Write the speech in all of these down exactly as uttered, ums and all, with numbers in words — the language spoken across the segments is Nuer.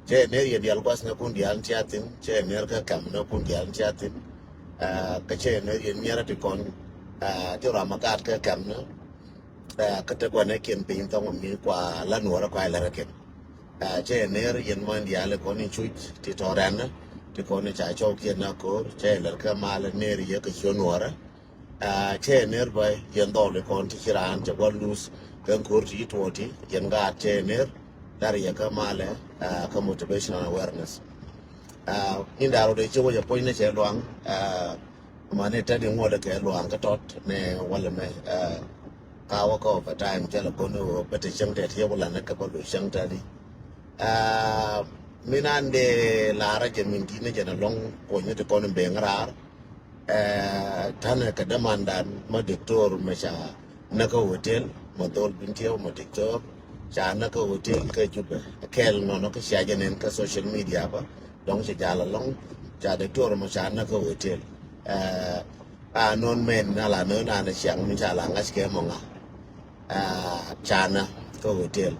Cɛ ner yɛn dial guas na kun dial tia thin, cɛ ner kä kam na kun dial tia thin. Kä cɛ ner yɛn miara ti kɔn ti rama gat kä kam na. Kä te guan ɛ kin piny thɔŋ mi kua la nuɔrɛ kua lɛrɛ kin. Cɛ ner yɛn mɔn dial kɔn in cuc ti tɔrɛn ti kɔn in ca cɔw kiɛn na kor cɛ lɛr kä mal ner yɛ kä cuɔ nuɔrɛ. Cɛ ner bä yɛn dhɔl ikɔn ti ci raan cɛ gua̱n luth kɛ ko̱r ti ci tuɔɔk ti yɛn gaat cɛ ner. Lar yɛ kä malɛ kä motivational awareness. Ni da̱r wä dee ci wä cɛ puɔ̱ny ni cɛ luaŋ. Mani tɛt iŋuɔt kɛ luaŋ kä tɔt ni walɛ mɛ. Ka wä kä overtime cɛ lɛ kɔn ni wä bä te cäŋ tɛt yɛ wä lan ni kɛ bä lu cäŋ tɛt di. Min an dee lar a jɛ min di̱t ni jɛ na lɔŋ puɔ̱ny ni ti kɔn in ben raar. Tanɛ kɛ dämandan ma diktor ma ca näkä hotel ma dhol bin tiɛw ma diktor ca näkä hotel kä Jubɛ kɛl nɔnɔ kä cia jɛ nen kä social media bä dɔŋ ci jal alɔŋ ca diktor ma ca näkä hotel. A nɔn mɛn na la nɔn an ciaŋ mi ca la ŋa̱c kɛ mɔ ŋa ca nä kä hotel.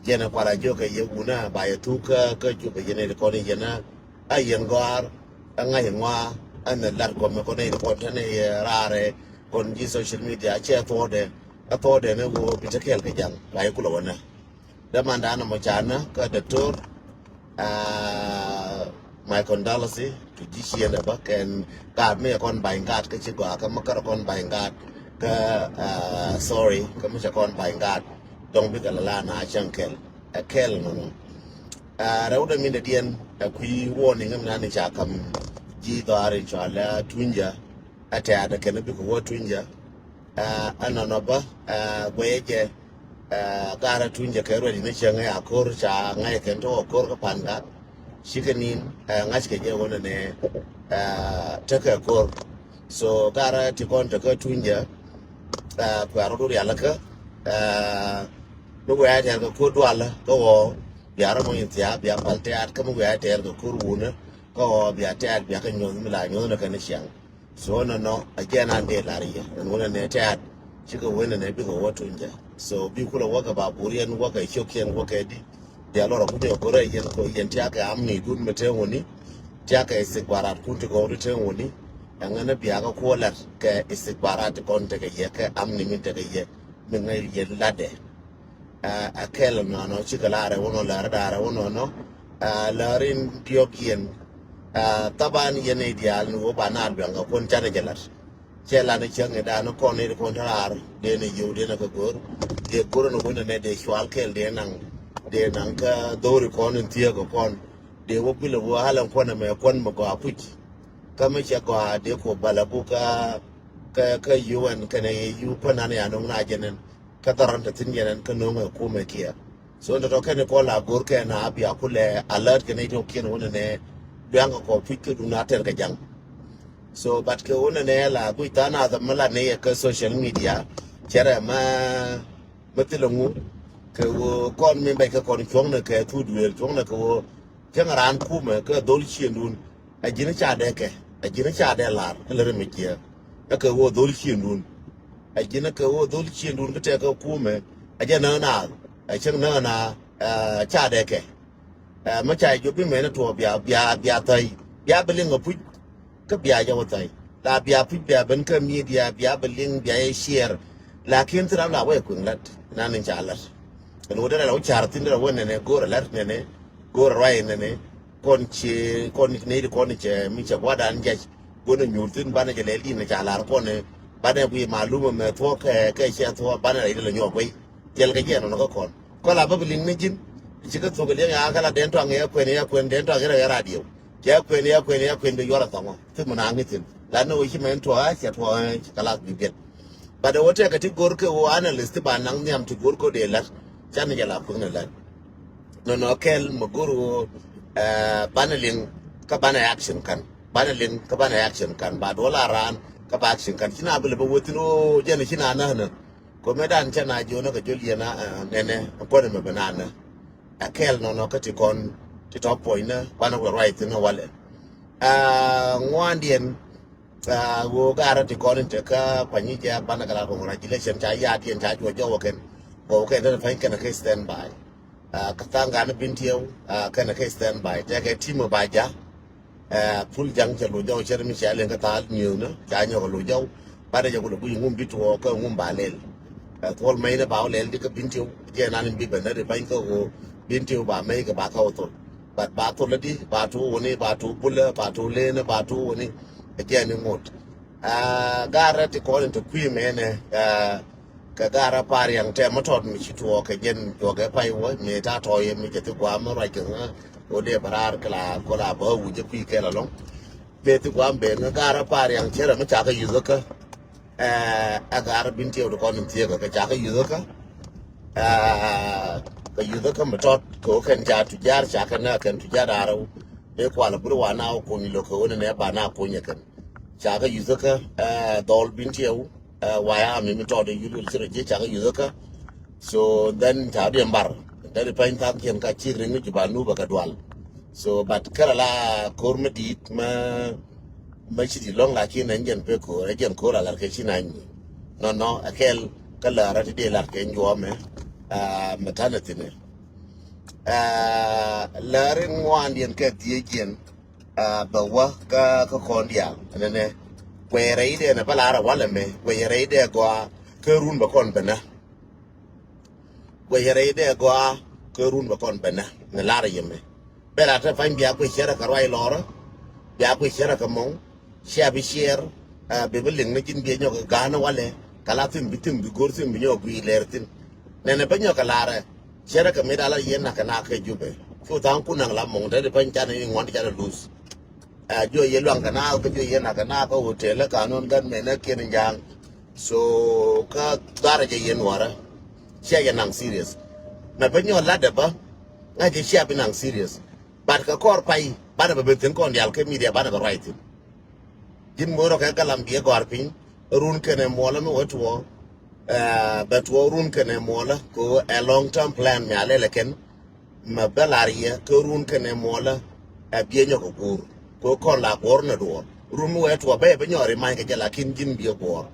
Jɛn ɛ kual a jiök kɛ yɛ wunä ba yɛ thuk kä kä Jubɛ yɛn ɛ kɔn yɛn a yɛn gɔaar a ŋa̱c ŋɔa a nɛ lat kɔmɛ kɔn ɛ kɔn tɛn ɛ raarɛ kɔn ji̱ social media cɛ thuɔɔdɛ a thuɔɔdɛ ni woo bi te kɛɛl kɛ jaŋ ba yɛ kulɛ wä nä. Dämandan ɛmɔ ca nä kä doctor. My condolences to ji̱ ciëndɛ bä kɛn gaat mi ɛ kɔn ba̱ny gaat kä ci gɔaa kä mi kärɛ kɔn ba̱ny gaat kä sorry kä mi cɛ kɔn ba̱ny gaat. Dɔŋ bikɛ lɛ la na cäŋ kɛl ɛ kɛl nɔnɔ. Rɛwdɛ min dɛ diɛn ɛ kui̱ warning mi nani ca kam ji̱ dhɔaar in cɔal ɛ Tunyja. Ɛ tɛ̈t ɛ kɛn bikɛ wä Tunyja. Ɛ nɔnɔ bä guɛyɛ jɛ. Garɛ Tunyja kɛ ruɛt in cäŋ ɛ a ko̱r ca ŋa̱c ɛ kɛn tɔk ɛ ko̱r kä pan gat. Cikɛ nin ɛ ŋa̱c kɛ jɛ wä nɛnɛ tekɛ ko̱r. So garɛ ti kɔn tekɛ Tunyja. Kuɛ rɔ dur yalä kä mi wɛɛ tɛɛr kɛ ko̱r dualä kä ɣɔɔ bia rɔ mɔ in thia̱a̱ bia pal tɛ̈t kä mi wɛɛ tɛɛr kɛ ko̱r wunä kä ɣɔɔ bia tɛ̈t bia kɛ nyuɔ̱th mi la nyuɔ̱th ni kɛn ciaŋ. So nɔnɔ a jɛn an dee lar yɛ ɛn wunɛ nɛ tɛ̈t cikɛ wen nɛ bikɛ wä Tunyja. So bi kulɛ wäkɛ ba bur yɛn wäkɛ ciök yɛn wäkɛ di. Bia lɔrɔ ku dee go̱rɛ yɛn ko yɛn tiakɛ amni dun mi te wuni. Tiakɛ istikbarat kun ti gɔw ti te wuni. Ɛŋɛ ni bia kɛ kuɔ lat kɛ istikbarat ti kɔn tekɛ yɛ kɛ amni min tekɛ yɛ. Mi ŋäc yɛn latdɛ. A kɛl nɔnɔ cikɛ la rɛ wunɔ lɛr da rɛ wunɔ nɔ. Lɛr in diɔk yɛn. Thaban yɛn idial ni wä ba na luɛŋ kɛ kun canɛ jɛ lat. Cɛ lan cäŋ idan kɔn ni kɔn tarar den iyow den kɛ gor. De gor ni wunɛ nɛ de cual kɛl de naŋ de naŋ kä dhori kɔn in thiek kɔn de wä bilɛ wä halɛ kɔn mɛ kɔn mɛ gɔa puc. Kä mi cɛ gɔaa dee kop bala buk kä kä kä U N kɛnɛ U N kɔn nan ya nuŋ na jɛnɛn. Kä dhɔrɔn te thin jɛnɛn kä nuŋ ɛ kumɛ kiɛ. So tɔtɔ kɛn kɔn la go̱r kɛ na bia kulɛ alert kɛnɛ itɔ kiɛn wunɛ nɛ duaŋ kɛ kɔ puc kä dun a tɛr kɛ jaŋ. So but kɛ wunɛ nɛ la guic than a thɛ mi la nɛ yɛ kä social media. Cɛrɛ ma mi thilɛ ŋu kɛ wä kɔn mi bɛc kɛ kɔn cuɔ̱ŋnɛ kɛ thu duëël cuɔ̱ŋnɛ kɛ wä. Cäŋ raan kumɛ kä dhol ciëndun. A ji̱n ca dee kɛ a ji̱n ca dee lar kä lär mi ciɛ. Ɛ kɛ wä dhol ciëndun. A ji̱n kɛ wä dhol ciëndun kä tɛk kä kumɛ. A jɛ näk na a cäŋ näk na ca dee kɛ. Ɛ mi ca jop bi mɛn tuɔ bia bia bia thäi bia bi liŋ a puc. Kä bia jɛ wä thäi la bia puc bia ben kä media bia bi liŋ bia jɛ share. Lakin thil ram la wee kueŋ lat nan in ca lat. Ɛn wä derɛ la wä car thin derɛ wä nɛnɛ go̱o̱rɛ lat nɛnɛ go̱o̱rɛ ruac nɛnɛ. Kɔn ci kɔn nɛy ti kɔn cɛ mi cɛ gua̱dan jɛc. Go̱n a nyuur thin banɛ jɛ lɛl in ca lar kɔn banɛ wi̱i̱ malumɛ mɛ thuɔ̱k kɛ kɛ cɛ thuɔ̱k banɛ rɛy ti lɛ nyuɔk guey. Thil kɛ jiɛn nɔnɔ kä kɔn kɔn la bä bi liŋ ni ji̱n. Ci kä thok liŋ ya kä la den tɔaŋ ya kuɛn ya kuɛn den tɔaŋ ya radio. Ya kuɛn ya kuɛn ya kuɛn bi yuɔr a thɔŋɔ. Thi mi na ŋi̱ thin la ni wä ci mɛn tuɔɔk a cɛ tuɔɔk ɛ ci kɛ lath bi biɛt. But wä tɛk kɛ ti go̱r kɛ wä analyst ti ba naŋ nhiam ti go̱r kɛ dee lat. Can ni jɛ la kuäŋ ni lat. Nɔnɔ kɛl mi go̱r wä banɛ liŋ kä banɛ action kan banɛ liŋ kä banɛ action kan ba duɔl a raan kä ba action kan ci na bi lɛ bä wä thin wä jɛn ci na näk näk. Kome dan cɛ na jiɔnä kɛ jol yɛn a nɛnɛ kuɔnɛ mɛ bɛ nanɛ. A kɛl nɔnɔ kä ti kɔn ti tɔ puɔcnä banɛ wɛ ruac thi̱n ɛ walɛ. A ŋuandiɛn a ɣöö garä ti kɔn in te kä kuanyi jɛ banɛ kɛ la congratulation ca yaat yɛn ca juɔc jɔwä kɛn. Gɔw kɛn te pany kɛn kɛ stand by. Kä tha̱a̱ŋ gan Bin Tiɛw kɛnɛ kɛ stand by tɛkɛ team ba ja. Pul jaŋ cɛ loc jɔw cɛ ri mi cɛ liŋ kä tha̱a̱l nyiewnä ca nyɔk loc jɔw. Bat jɛ kulɛ guic ŋum bi tuɔɔk kä ŋum ba lɛl. Thuɔl mɛy ni ba wä lɛl di kä Bin Tiɛw jɛ nan in bi bɛ nä ri bany kä ɣöö Bin Tiɛw ba mɛy kɛ ba kä wä thol. Bat ba thol di ba tuɔ wuni ba tuɔ bulä ba tuɔ leenä ba tuɔ wuni. Jɛ ni ŋot. Garɛ ti kɔn in ti kui̱ mɛnɛ. Kɛ garɛ par yaŋ tɛm mi tɔt mi ci tuɔɔk kɛ jɛn juɔkɛ pay wä mi ta tɔyɛ mi jɛ ti guam mi ruac kɛ ŋä. Ko dee bɛ raar kɛ la ko la bä wi̱c jɛ kui̱ kɛl alɔŋ. Bee ti guam ben ŋä garɛ par yaŋ cɛ rɛ mi ca kɛ yuth kä. Ɛ garɛ Bin Tiɛw ti kɔn in thiek kɛ ca kɛ yuth kä. Kɛ yuth kä mi tɔt kɛ wä kɛn ca tujar ca kɛ nä kɛn tujar arɛw. Bee kual bur wa na wä kony lo kɛ wä ni nɛ ba na kony kɛn. Ca kɛ yuth kä dhɔl Bin Tiɛw. Waya mi mi tɔt yul yul ci rɔ jiɛ ca kɛ yuth kä. So then ca diɛ mbar deri pany thaŋ kiɛn ka cik ring ni juba nuba kɛ dual. So but kɛra la kor mi dit ma ma ci di lɔŋ lakin ɛn jɛn pe kor ɛ jɛn kor alar kɛ ci na nyi. Nɔ nɔ ɛ kɛl kä lara ti di lar kɛ njuɔmɛ. Mɛ tanɛ thinɛ. Lari ŋuan diɛn kɛ thiec jiɛn. Bɛ wä kä kä kɔn diaal nɛnɛ. Kuɛ rɛy dɛ nɛ bä lar a walɛ mɛ kuɛ rɛy dɛ gɔaa kä run bɛ kɔn bɛ nä. Kuɛ rɛy dɛ gɔaa kä run bɛ kɔn bɛ nä nɛ lar a yɛ mɛ. Bɛ lar te pany bia kuɛ cɛrɛ kɛ ruac lɔrä. Bia kuɛ cɛrɛ kɛ mɔŋ. Cia bi ciɛɛr. Bi bi liŋ ni ji̱n biɛ nyɔk ga̱a̱n walɛ kɛ la thi̱n bi thi̱n bi go̱r thi̱n bi nyɔk gui̱i̱ lɛr thi̱n. Nɛnɛ bä nyɔk kɛ larɛ. Cɛ rɛ kɛ mi dala yɛn nak kɛ nak kɛ jupɛ. Cu thaŋ kun naŋ la mɔŋ te di pany canɛ iŋuan canɛ luth. Ɛ juɔ yɛ luaŋ kɛ nak kä juɔ yɛ nak kɛ nak kä hotel kä nun gan mɛ nɛ kiɛn ja̱a̱ŋ. So kä dharɛ jɛ yɛn warɛ. Ciɛ yɛ naŋ serious. Mɛ bä nyɔ latdɛ bä. Ŋa̱c jɛ ciɛ bi naŋ serious. But kɛ kɔr pay banɛ bɛ ben thi̱n kɔn dial kɛ media banɛ bɛ ruac thi̱n. Ji̱n ŋo̱rɔ kɛ galam biɛ gɔ̱a̱r piny run kɛnɛ muɔlä mi wä tuɔɔ. Bɛ tuɔɔ run kɛnɛ muɔlä kɛ ɣöö ɛ long term plan mi a lɛlɛ kɛn. Mɛ bɛ lar yɛ kɛ run kɛnɛ muɔlä ɛ biɛ nyɔk kɛ guur kɛ ɣöö kɔn la guɔ̱r nɛ duɔɔr run mi wä tuɔɔ bɛ bɛ nyɔk ri many kɛ jɛ lakin ji̱n biɛ guɔ̱r.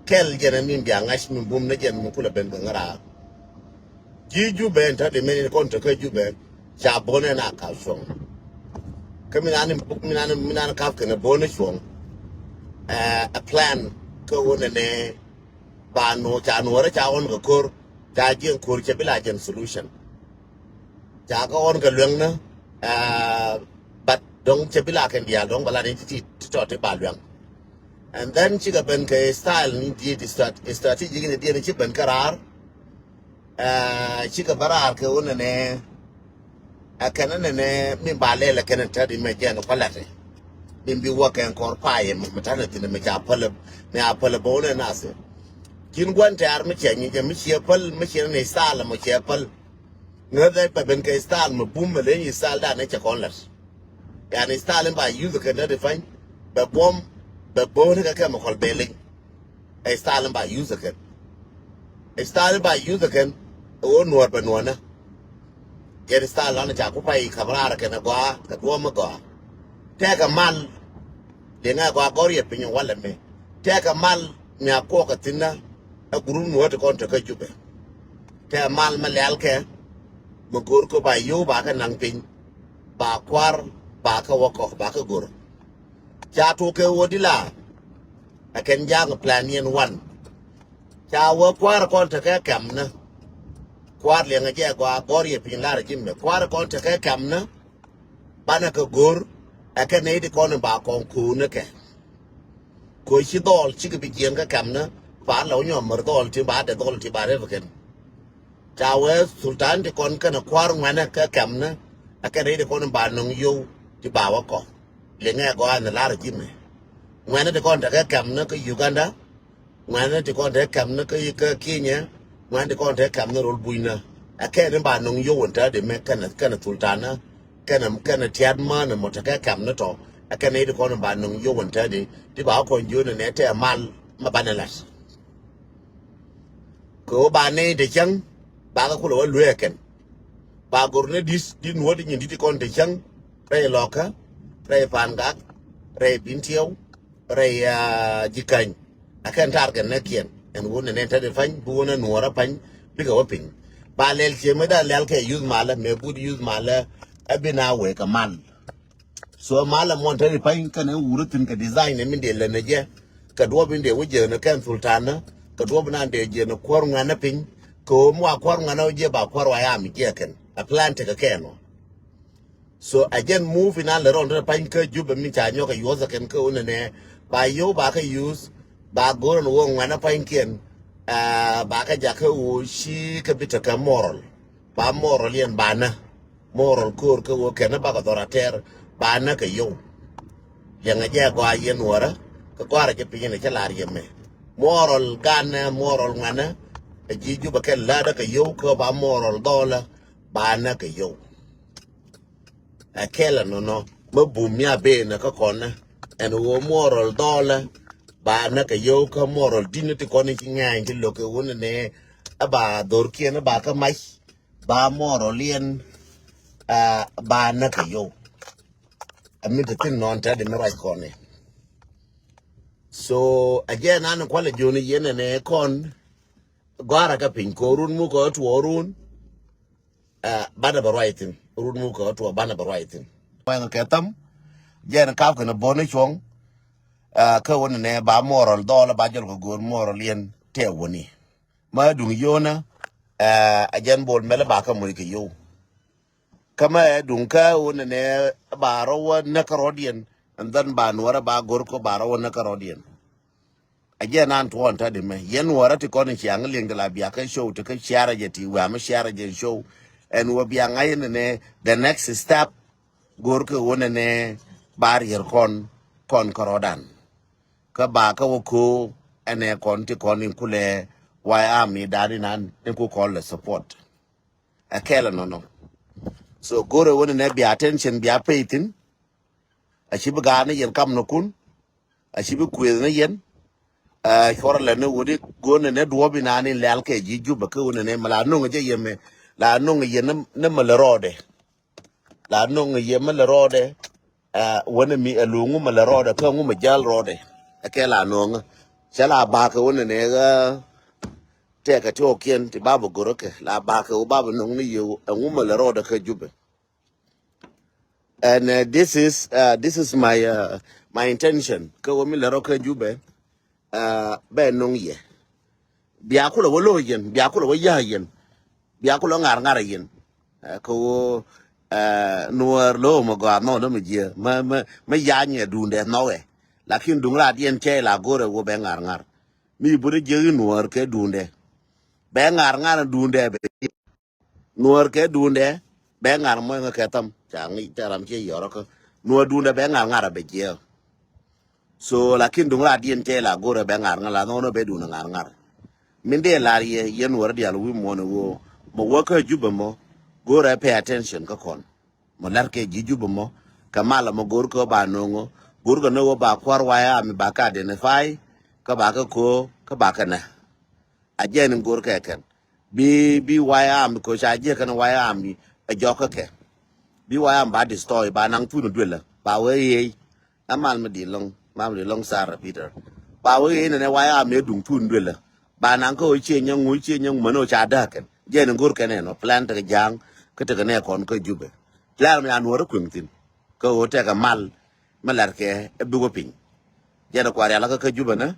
Kɛl jɛn ɛ min bia ŋa̱c min bum ni jɛn mi kulɛ ben kɛ ŋäraar. Ji̱ Jubɛ in tɔ̱ di mɛn in kɔn te kä Jubɛ ca bon in a kap cuɔ̱ŋ. Kä min an in buk min an in min an kap kɛn bon in cuɔ̱ŋ. Ɛ plan kä wun in ne ba nu ca nuɔrɛ ca ɣɔn kɛ ko̱r ca jiɛn ko̱r cɛ bi la jɛn solution. Ca kä ɣɔn kɛ luɛŋ ni ɛ but dɔ̱ŋ cɛ bi la kɛn diaal dɔ̱ŋ bɛ la ni ti ti tɔ̱ ti ba luɛŋ. And then cikɛ ben kɛ style ni diet strategic ni diet ni ci ben kä raar. Cikɛ bä raar kɛ wä nɛnɛ. Ɛ kɛn nɛnɛ min ba lɛl ɛ kɛn tɛt imɛ jɛn kualɛtɛ. Min bi wä kɛn kɔr payɛ mɛ mɛ tanɛ thin mɛ ca pälɛ mɛ a pälɛ bä wä nɛ nath. Ji̱n gua̱n tɛ̈r mi cɛ nyic ɛ mi ciɛ päl mi ciɛ nɛnɛ style mɛ ciɛ päl. Ŋäthɛ bɛ ben kɛ style mɛ bum mɛ leny style danɛ cɛ kɔn lɛt. Yani style in ba use kɛn dädi pany bɛ buɔm bɛ bo̱o̱ni kɛ kɛmikɔl bɛ leny. Ɛ style in ba use kɛn. Ɛ style in ba use kɛn ɛ ɣöö nuɔɔr bɛ nuɔɔnä. Yɛn style lɔn ca ku pay kap raar kɛn ɛ gɔaa kɛ duɔ̱ɔ̱m mi gɔaa. Tɛkɛ mal. Liŋɛ gɔaa gɔr yɛ piny walɛ mi tɛkɛ mal. Mia kuɔk kɛ thi̱n na ɛ group nuɔɔr ti kɔn tekä Jubɛ. Tɛkɛ mal mi lial kɛ mi go̱o̱r kɛ ba yio̱w ba kɛ naŋ piny. Ba kuar ba kä wä kɔk ba kä go̱r. Ca tok kɛ wä di la. Ɛ kɛn ja̱a̱ŋ plan yɛn wan. Ca wä kuar kɔn tekɛ kɛm ni. Kuar liɛŋɛ jɛ gɔaa gɔr yɛ piny lar ji̱n mɛ kuar kɔn tekɛ kɛm ni. Banɛ kɛ go̱r ɛ kɛ nɛy ti kɔn in ba kɔn ko̱o̱n ni kɛ. Ko̱ ci dhɔl cikɛ bi jiɛn kä kɛm ni. Ba lɛ wä nyɔm mär dhɔl ti ba dɛ dhɔl ti ba rɛp kɛn. Ca wee sultan ti kɔn kɛnɛ kua̱r ŋuɛnɛ kä kɛmni. Ɛ kɛn rɛy ti kɔn ba nɔŋ yow ti ba wä kɔ. Liŋɛ gɔaa ni lar ji̱ mɛ. Ŋuɛnɛ ti kɔn tekɛ kɛmni kä Uganda. Ŋuɛnɛ ti kɔn tekɛ kɛmni kä kä Kenya. Ŋuɛnɛ ti kɔn tekɛ kɛmni rol bucnä. Ɛ kɛn ba nɔŋ yow wän tätdi mɛ kɛnɛ kɛnɛ sultanä. Kɛnɛ kɛnɛ tiat mänɛ mɔ tekɛ kɛmni tɔ. Ɛ kɛn rɛy ti kɔn ba nɔŋ yow wän tätdi ti ba wä kɔn jiöni nɛ tɛ mal ma banɛ lat. Kɛ ɣöö ba nɛy te cäŋ ba kɛ kulɛ wä lueek kɛn. Ba gor ni di̱t di̱t nuɔ̱t nyin di̱t kɔn te cäŋ. Rɛy Lɔkä, rɛy Pangak, rɛy Bintiɛw, rɛy Jikäny. Ɛ kɛn target nɛ kiɛn ɛn wun nɛ nɛn te di pa̱ny bi wun ɛ nuɔɔrä pa̱ny bikɛ wä piny. Ba lɛl cie mi da lɛl kɛ youth malä, mɛ good youth malä, ɛ bi na wee kɛ mal. So malä mɔn tɛri pany kɛnɛ wuri thin kɛ design ni mi dee lɛ nɛ jɛ. Kɛ duɔp in dee wä jɛ ni kɛn sultan ni, kɛ duɔp in an dee jɛ ni kuɔr ŋuɛn ni piny. Kɛ wä mua kuɔr ŋuɛn ni wä jɛ ba kuɔr wa ya mi jɛ kɛn. A plan tekɛ kɛn wä. So a jɛn move in a lɛ rɔn tɛri pany kä Jubɛ mi ca nyɔk kɛ yuɔth kɛn kä wä ni nɛ. Ba yow ba kɛ use, ba goron wä ŋuɛn ni pany kɛn. Ah, ba kɛ jakä wä ci kɛ bi tekɛ moral. Ba moral yɛn ba nä. Moral ko̱o̱r kä wä kɛn bakɛ dhɔr a tɛr ba nä kɛ yow. Liɛŋɛ jɛ gɔaa yɛn wärä kɛ gɔarɛ jɛ piny ni cä lar yɛ mɛ. Moral ganɛ moral ŋuanɛ. Ɛ ji̱ Jubɛ kɛ lädä kɛ yow kä ba moral dhɔlä ba nä kɛ yow. Ɛ kɛlɛ nɔnɔ mɛ bum mi a benɛ kä kɔnɛ. Ɛn wä moral dhɔlä ba nä kɛ yow kä moral di̱n ti kɔn ci ŋɛny ti lo̱k kɛ wun ni. Ɛ ba dhor kiɛn ɛ ba kä mac. Ba moral yɛn, ah, ba nä kɛ yow. Ɛ mi ti thin nɔn tɛ di mi ruac kɔn ni. So a jɛ nan kualɛ joni yɛn ni kɔn. Gɔara kɛ piny ko run mu kɛ tuɔ run. Ah, banɛ bɛ ruac thin. Run mu kɛ tuɔ banɛ bɛ ruac thin. Wɛŋ kɛ tham. Jɛ ni kap kɛ ni bɔni cuɔŋ. Ah, kä wun ni ba moral dhɔl ba jɔl kɛ go̱o̱r moral yɛn tɛ wuni. Ma duŋ yonä, ah, a jɛn bol mɛlɛ ba kä muc kɛ yow. Kä ma ɛ duŋ kä wun ni ba rɔ wä näkä rɔdiɛn, and then ba nuɔrɛ ba go̱r kɔ ba rɔ wä näkä rɔdiɛn. A jɛ nan tuɔn ta di mɛ yɛn nuɔrɛ ti kɔn in ciaŋ liŋ di la bia kä show ti kä ciarɛ jɛ ti wɛ amɛ ciarɛ jɛ show. Ɛn wä bia ŋa̱c ni ni the next step go̱r kɛ wun ni ba riɛr kɔn kɔn kä rɔdan. Kä ba kä wä ko ɛnɛ kɔn ti kɔn in kulɛ why army dani nan in ku kɔn lɛ support. Ɛ kɛlɛ nɔnɔ. So go̱rɛ wun ni bia attention bia pay thin. A ci bi ga̱a̱n ni yɛn kam ni kun. A ci bi kuëth ni yɛn. Ɛ cuɔrɛ lɛ ni wuni go̱n ni duɔ̱p inan in lɛl kɛ ji̱ Jubɛ kä wuni ni mi la nuŋ jɛ yɛ mi la nuŋ yɛ ni mi lɛ rɔɔdɛ. La nuŋ yɛ mi lɛ rɔɔdɛ. Ɛ wuni mi ɛ luŋ ŋu mi lɛ rɔɔdɛ kä ŋu mi jäl rɔɔdɛ. Ɛ kɛ la nuŋ cɛ la bakɛ wuni ni ɣä. Tɛkɛ ti ɣɔkiɛn ti ba bi go̱rä kɛ la bakɛ wä ba bi nuŋ ni yɛ ɛ ŋu mi lɛ rɔɔdɛ kä Jubɛ. And uh, this is uh, this is my uh, my intention. Kä wä mi lɛ rɔ kä Jubɛ uh, bɛ nuŋ yɛ. Bia kulɛ wä lo̱o̱ yɛn, bia kulɛ wä ya̱a̱ yɛn, bia kulɛ ŋa̱r ŋa̱r yɛn. Uh, kä wä uh, nuɔr lo̱o̱ mɛ gɔaa nɔ dɔ mɛ jiɛ mɛ mɛ mɛ ya̱a̱ nyɛ duundɛ nɔwɛ. Lakin duŋ rat yɛn cɛ la go̱rɛ wä bɛ ŋa̱r ŋa̱r. Mi buri jiɛ nuɔr kɛ duundɛ. Bɛ ŋa̱r ŋa̱r duundɛ bɛ. Nuɔr kɛ duundɛ bɛ ŋa̱r mɔy ŋä kɛ tham ca ŋic tɛ ram ciɛ yɔrɔ kä nuɔr duundɛ bɛ ŋa̱r ŋa̱r a bɛ jiɛ. So lakin duŋ rat diɛn cɛ la go̱rɛ bɛ ŋa̱r ŋa̱r la nɔnɔ bɛ duundɛ ŋa̱r ŋa̱r. Min dee lar yɛ yɛn wär dial wi̱i̱ muɔ̱n ɛ woo mɔ wä kä Jubɛ mɔ go̱rɛ pay attention kä kɔn. Mɔ lar kɛ ji̱ Jubɛ mɔ kɛ malɛ mɔ go̱r kä ba no̱o̱ŋ go̱r kä no̱o̱ŋ ba kua̱r waya mi ba kä identify kä ba kä ko̱o̱ kä ba kä nɛ. A jɛn in go̱r kɛ kɛn bi bi waya mi ko ca jiɛ kɛn waya mi a jɔk kä kɛ bi waya mi ba destroy ba naŋ thun duelä ba wee yey. A mal mi di lɔŋ mal mi di lɔŋ Sarah Peter ba wee yey nɛnɛ waya mi a duŋ thun duelä ba naŋ kä wee cie nyɛ ŋu cie nyɛ ŋu mɛn wee ca däk kɛn jɛn in go̱r kɛn ɛn wä plan tekɛ ja̱a̱ŋ kä tekɛ nɛ kɔn kä Jubɛ. Plan mi a nuɔr kä kueŋ thin kä wee tekɛ mal mi lar kɛ ɛ bik wä piny. Jɛn in kua̱r yalä kä kä Jubɛ nä.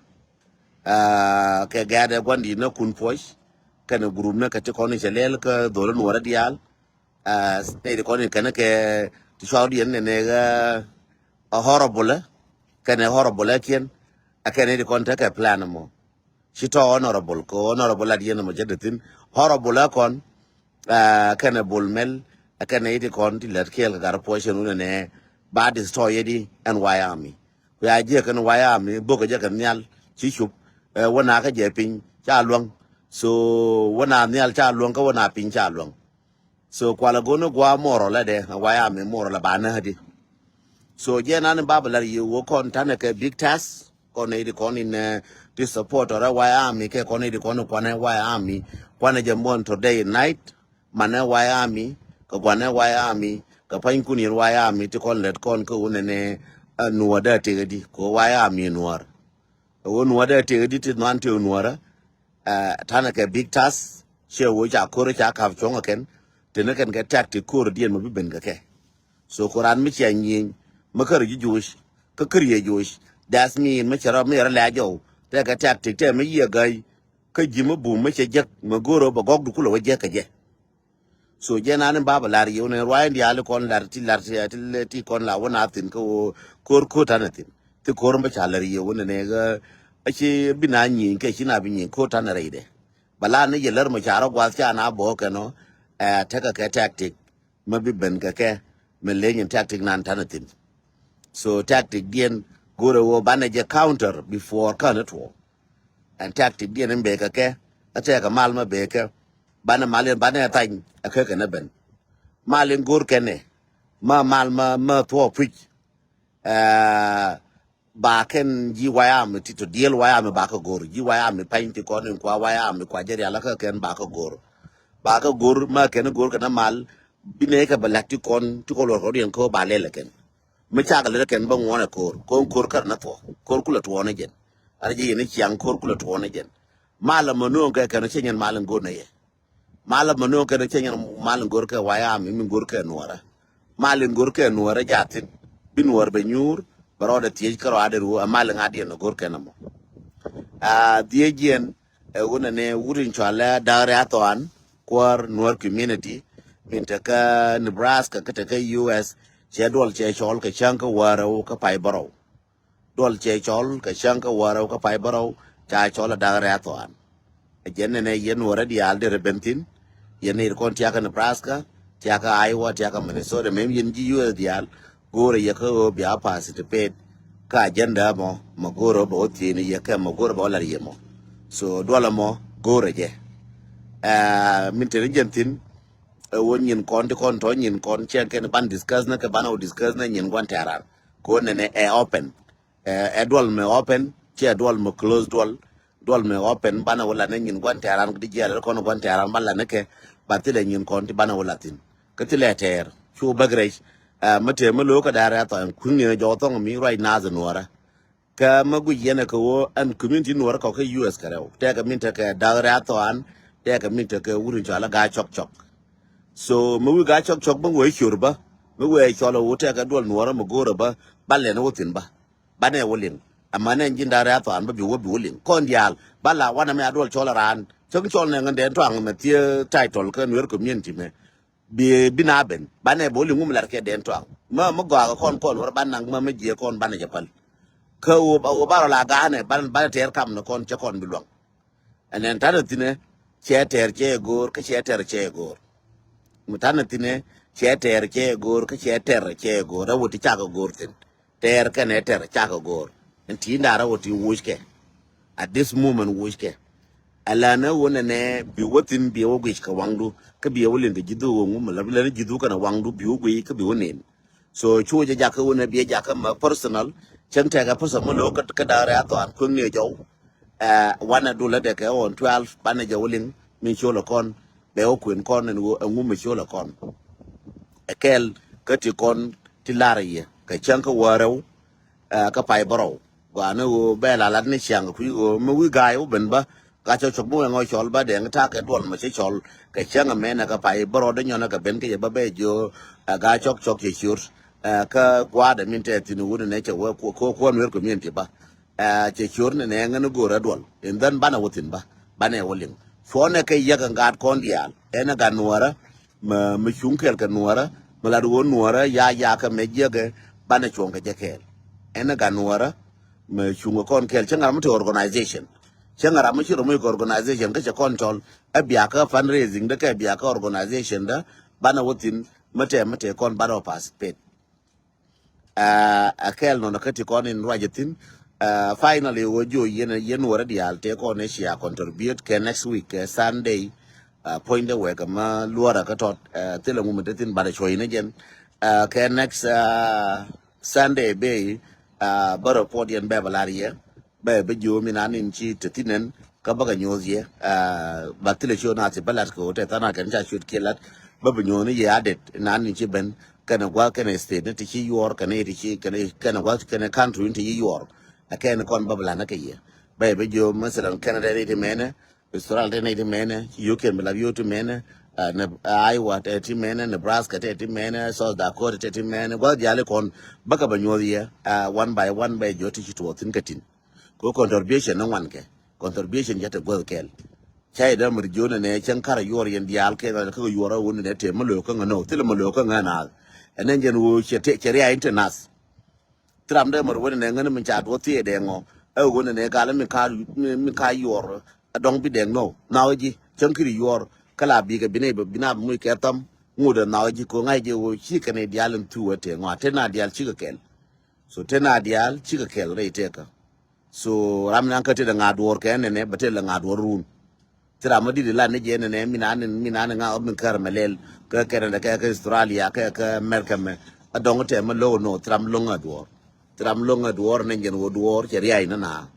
Ah, kɛ gɛ̈t ɛ gua̱n di̱t nä kun puɔc kɛnɛ group nä kɛ ti kɔn i̱ cɛ lɛl kä dho̱l in wärä diaal. Ah, nɛy ti kɔn i̱ kɛn kɛ ti cuak diɛn nɛ nɛ ɣä a horrible kɛnɛ horrible kiɛn. A kɛnɛ ti kɔn tekɛ plan mɔ ci tɔ honorable kɛ honorable a diɛn mɔ cɛ te thin horrible a kɔn. Ah, kɛnɛ bol mɛl a kɛnɛ iti kɔn ti lät kiɛl kɛ gat puɔc cɛ nunɛ nɛ ba destroy yɛ di ɛn wayami. Ku ya jiɛ kɛn wayami bok kɛ jɛ kɛ nhial ci cup. Eh, wä na kä jɛ piny ca luäŋ. So wä na nhial ca luäŋ kä wä na piny ca luäŋ. So kualɛ go̱n ni gua̱a̱ moral ɛ dɛ wayami moral ɛ ba näädi. So jɛ nan in ba bɛ lar yɛ wä kɔn tanɛ kɛ big task kɔn nɛy di kɔn in eh, ti support ɔrɛ wayami kɛ kɔn nɛy di kɔn in kuanɛ wayami kuanɛ jɛ monitor day and night. Manɛ wayami kɛ guanɛ wayami kɛ panykun yɛn wayami ti kɔn lɛt kɔn kä wunɛ nɛ eh, nuɔr dɛ tëk di kɛ wayami nuɔr. Ɛ wä nuɔr dɛ tëk di ti nuan tëk nuɔrä. Eh, tanɛ kɛ big task Ciɛ wee ca ko̱r ca ka̱p cuɔ̱ŋ ɛ kɛn. Teni kɛn kɛ tactic ko̱r diɛn mɛ bi ben kɛ kɛ. So ko̱r an mi cia nyieny mɛ kär ji̱ Joc kä kär yɛ Joc. That's mean mɛ cɛ rɔ mi rɔ lɛ a jɔw tɛ kɛ tactic tɛ mɛ yiɛ gäy. Kä ji̱ mɛ bum mɛ cɛ jek mɛ go̱r ɔ bɛ gɔk du kulɛ wä jek kɛ jɛ. So jɛ nani baba lar yewni ruac in diali kɔn lar ti lar ti ti ti kɔn la wuna thin ko kor ko tan thin ti kor ba cha lar yewni ne ga. Achi bina nyi ke china bi nyi ko tan rai de. Bala ni ye lar ma cha ro gwa cha na bo ke no. Eh, teka ke tactic ma bi ben ke ke me le nyin tactic nan tan thin. So tactic dien gore wo bana je counter before kan it wo. And tactic diɛn in bekɛ kɛ a tɛkɛ mal ma bekɛ banɛ mal in banɛ thany a kɛ kɛnɛ ben. Mal in go̱r kɛnɛ ma mal ma ma thuɔ puc. Ba kɛn ji̱ wayam ti to diɛl wayam ba kɛ go̱r ji̱ wayam pany ti kɔn in kua wayam kua jɛ rial a kɛ kɛn ba kɛ go̱r. Ba kɛ go̱r ma kɛn go̱r kɛnɛ mal bi nɛ kɛ bɛ lak ti kɔn ti kɔ luɔr kɔ riɛn kɛ ba lɛl kɛn. Mi cakɛ lät kɛn bä ŋuɔnɛ ko̱r ko̱n ko̱r kär nä thuɔ ko̱r kulɛ tuɔɔnä jɛn. Ar jɛ yɛn i̱ ciaŋ ko̱r kulɛ tuɔɔnä jɛn. Malɛ mɛ no̱o̱ŋ kɛ kɛn cɛ nyɛn mal in go̱r nä yɛ. Malɛ mɛ no̱o̱ŋ kɛn cɛ nyɛn mal in go̱r kɛ wayam mi go̱r kɛ nuɔrä. Mal in go̱r kɛ nuɔrä jathin bi nuɔr bɛ nyuur bɛ rɔɔdɛ thiec kärɔadɛ ruɔ ɛ mal in ŋa̱diɛn go̱r kɛn ɛmɔ. A dhiec yɛn ɛ wunɛ ni wut in cualɛ da̱k riath thɔan kuäär nuäär community. Min tekä Nebraska kä tekä U S cɛ duɔl cɛ cɔl kɛ cäŋ kä wäärä wä kä pay bärɔw. Duɔl cɛ cɔl kɛ cäŋ kä wäärä wä kä pay bärɔw ca cɔl a da̱k riath thɔan. Ɛ jɛn nɛnɛ yɛn wä rɛ diaal derɛ ben thi̱n. Yɛn ni kɔn tiakä Nebraska, tiakä Iowa, tiakä Minnesota mem yɛn ji̱ U S diaal. Go̱o̱rɛ yɛ kä ɣöö bia participate kä agenda mɔ mɛ go̱o̱rɛ bɛ wä thieni yɛ kɛ mɛ go̱o̱rɛ bɛ wä lar yɛ mɔ. So duɔlɛ mɔ go̱o̱rɛ jɛ. Ɛ min teni jɛn thi̱n. Ɛ wä nyin kɔn ti kɔn tɔ nyin kɔn cɛ kɛn ban discuss nä kɛ ban wä discuss nä nyin guan tɛran. Ko nɛnɛ ɛ open. Ɛ duɔl mɛ open cɛ duɔl mɛ close duɔl. Duɔl mɛ open banɛ wä lat ni nyin guan tɛran di jiɛl kɔn guan tɛran ba lat ni kɛ. Ba thilɛ nyin kɔn ti banɛ wä lat thin kä thilɛ tɛɛr cu bäk rɛc. Ɛ mɛ tëë mɛ lo̱o̱ kä da̱a̱r ɛ thɔn kui̱ni jɔk thɔŋ mi ruac naath nuɔrä. Kä mɛ guic yɛn ɛ kɛ wä ɛn community nuɔrä kɔk kä U S kɛ rɛw tɛkɛ min tekɛ da̱a̱r ɛ thɔn. Tɛkɛ min tekɛ wut in cɔal ɛ gaa cɔk cɔk. So mi wi̱i̱ gaa cɔk cɔk bä wee cior bä mi wee cɔl a wut tɛkɛ duɔl nuɔrä mi go̱o̱rä bä. Ba lɛn wä thin bä banɛ wä liŋ. Ama nɛn ji̱n da̱a̱r ɛ thɔn bä bi wä bi wä liŋ kɔn diaal ba la wanɛ mɛ a duɔl cɔl a raan cäŋ cɔl nɛ ŋän dɛn tuaŋ mɛ thiee title kä nuer community mɛ. Bi bi na ben banɛ bä wä liŋ wum lar kɛ dɛn tuaŋ. Mä mä gɔakɛ kɔn kɔn wä ban naŋ mä mä jiɛ kɔn banɛ jɛ päl. Kä wä ba wä ba rɔ la gaanɛ ban banɛ tɛɛr kam nɛ kɔn cɛ kɔn bi luaŋ. Ɛn ɛn tanɛ thinɛ cɛ tɛɛr cɛ go̱o̱r kä cɛ tɛɛr cɛ go̱o̱r. Mi tanɛ thinɛ cɛ tɛɛr cɛ go̱o̱r kä cɛ tɛɛr cɛ go̱o̱r ɛ wä ti cakɛ go̱o̱r thin. Tɛɛr kɛnɛ tɛɛr cakɛ go̱o̱r ɛn ti ndaarä wä ti wuc kɛ. At this moment wuc kɛ. Ɛlɛnɛ wä nɛnɛ bi wä thin bi wä guic kɛ waŋdu kä bi wä liŋ kɛ ji̱thu wä ŋum ɛlɛ bi lɛn ji̱thu kɛnɛ waŋdu bi wä guic kä bi wä nen. So cu jɛ jakä wunɛ biɛ jakä mɛ personal. Cäŋ tɛkɛ personal mɛ lo̱k kä da̱rɛ a thɔan kueŋ ni jɔw. Ɛ wanɛ dulä dɛkɛ on twelve banɛ jɛ wä liŋ min ciöl ɛ kɔn. Bɛ wä kuën kɔn ɛn ɣöö ɛŋu mi ciöl ɛ kɔn. Ɛ kɛl kä ti kɔn ti lar yɛ kɛ cäŋ kä wäärɛw. Ɛ kä pay bärɔw. Gɔaa ni ɣöö bɛ la lat ni ciaŋ kui̱ ɣöö mi wi̱i̱ ga̱a̱y wä ben bä. Gaa cɔk cɔk mi wee ŋɔc cɔl ba dɛŋ ta̱a̱ kɛ duɔl mɛ cɛ cɔl kɛ cäŋ ɛmɛn ɛ kɛ pay bärɔw dee nyɔn ɛ kɛ ben kɛ jɛ bä bɛ jiö. Ɛ gaa cɔk cɔk cɛ ciöt. Ɛ kä gua̱a̱dɛ min tɛ thi̱n wun nɛ cɛ wee kuɔn wee community bä. Ɛ cɛ ciöt ni nɛ ŋän go̱o̱rɛ duɔl in dhän banɛ wä thi̱n bä banɛ wä liŋ. Cuɔnɛ kɛ yäk ɛn gaat kɔn diaal ɛn ɛ gat nuɔ̱ɔ̱rä. Mɛ mɛ cuŋ kɛɛl kɛ nuɔrä mɛ lat ɣöö nuɔrä ya ya kɛ mɛ jiäkɛ banɛ cuɔ̱ŋ kɛ jɛ kɛɛl. Ɛn ɛ gat nuɔrä mɛ cuŋ kɛ kɔn kɛɛl cä ŋa̱r mi te organization. Cä ŋa̱r mi ci rɔ mi kɛ organization kä cɛ kɔn cɔl ɛ biakä fundraising dä kɛ biakä organization dä banɛ wä thi̱n. Mɛ tɛ mɛ tɛ kɔn banɛ wä participate. Ɛ kɛɛl nɔnɔ kä ti kɔn in ruacä thi̱n. Finally wä jiö yɛn yɛn nuɔrä diaal tëë kɔn ɛ cia contribute kɛ next week kɛ Sunday. Puɔ̱nydɛ wek ɛmä luɔrä kä tɔt. Thilɛ ŋu mi te thi̱n banɛ cuɔ̱cnä jɛn. Kɛ next Sunday bey bä report yɛn bɛ bä lar yɛ. Bɛ bä jiö mi na nin ci te thi̱n ɛn kä bä kɛ nyuɔ̱th yɛ. Ba thilɛ ciö na thi bä lat kɛ wä tɛ than a kɛn ca ciöt kiɛ lat. Bä bä nyuɔ̱th ni yɛ adet na nin ci ben kɛnɛ gua̱th kɛnɛ state ni ti ci yuɔr kɛnɛ ti ci kɛnɛ gua̱th kɛnɛ country ni ti ci yuɔr. Ɛ kɛn kɔn bä bä lat ni kɛ yɛ. Bɛ bä jiö mɛthalan Canada ni ti mɛnɛ. Australia te nɛy ti mɛnɛ, ci yio̱kiɛn bi lat yio̱w ti mɛnɛ, ah, nɛ, ah, Iowa te ti mɛnɛ, Nebraska te ti mɛnɛ, South Dakota te ti mɛnɛ, gua̱th diaal ikɔn bäkɛ bɛ nyuɔth yɛ, ah, one by one bɛ jɔt ti ci tuɔɔk thi̱n kä tin. Kɛ contribution ni ŋuan kɛ, contribution cɛ te guäth kɛl. Ca idä mär jiön nɛ cäŋ kärɛ yuɔr yɛn diaal kɛ kä yuɔr a wun nɛ te mä lo̱o̱k kä ŋä nɔ, thilɛ mä lo̱o̱k kä ŋä naath. Ɛn ɛn jɛn ɣöö cɛ riay in te nath. Thil ram dee mär wen nɛ ŋän mi ca duɔth thiee dee ŋɔ. Ɛ wen nɛ gal mi ka, mi, mi ka yuɔr a dɔŋ bi dee ŋɔ. Naw ji̱ cäŋ kiri yuɔr kä la bikɛ bi nɛ bi na bi muc kɛ tham. Ŋut ɛ naw ji̱ ko ŋa̱c jɛ ɣöö ci kɛn i̱ diaal in thu ɛ te ŋɔ a te na diaal cikɛ kɛl. So te na diaal cikɛ kɛl rɛy tekä. So ram nan kä te dee ŋa̱ duɔr kɛ nɛ nɛ bɛ te lɛ ŋa̱ duɔr run. Thil ram mi di̱t ilat ni jɛ nɛnɛ mi nani, mi nani ŋa ɔ mi kär mɛ lɛl kä Canada kɛ kä Australia kɛ kä America mɛ. A dɔŋ tɛ mɛ lo̱k nɔ thil ram lo̱ŋ a duɔ̱ɔ̱r. Thil ram lo̱ŋ a duɔ̱ɔ̱r ni jɛn wä duɔ̱ɔ̱r cɛ riay ni na.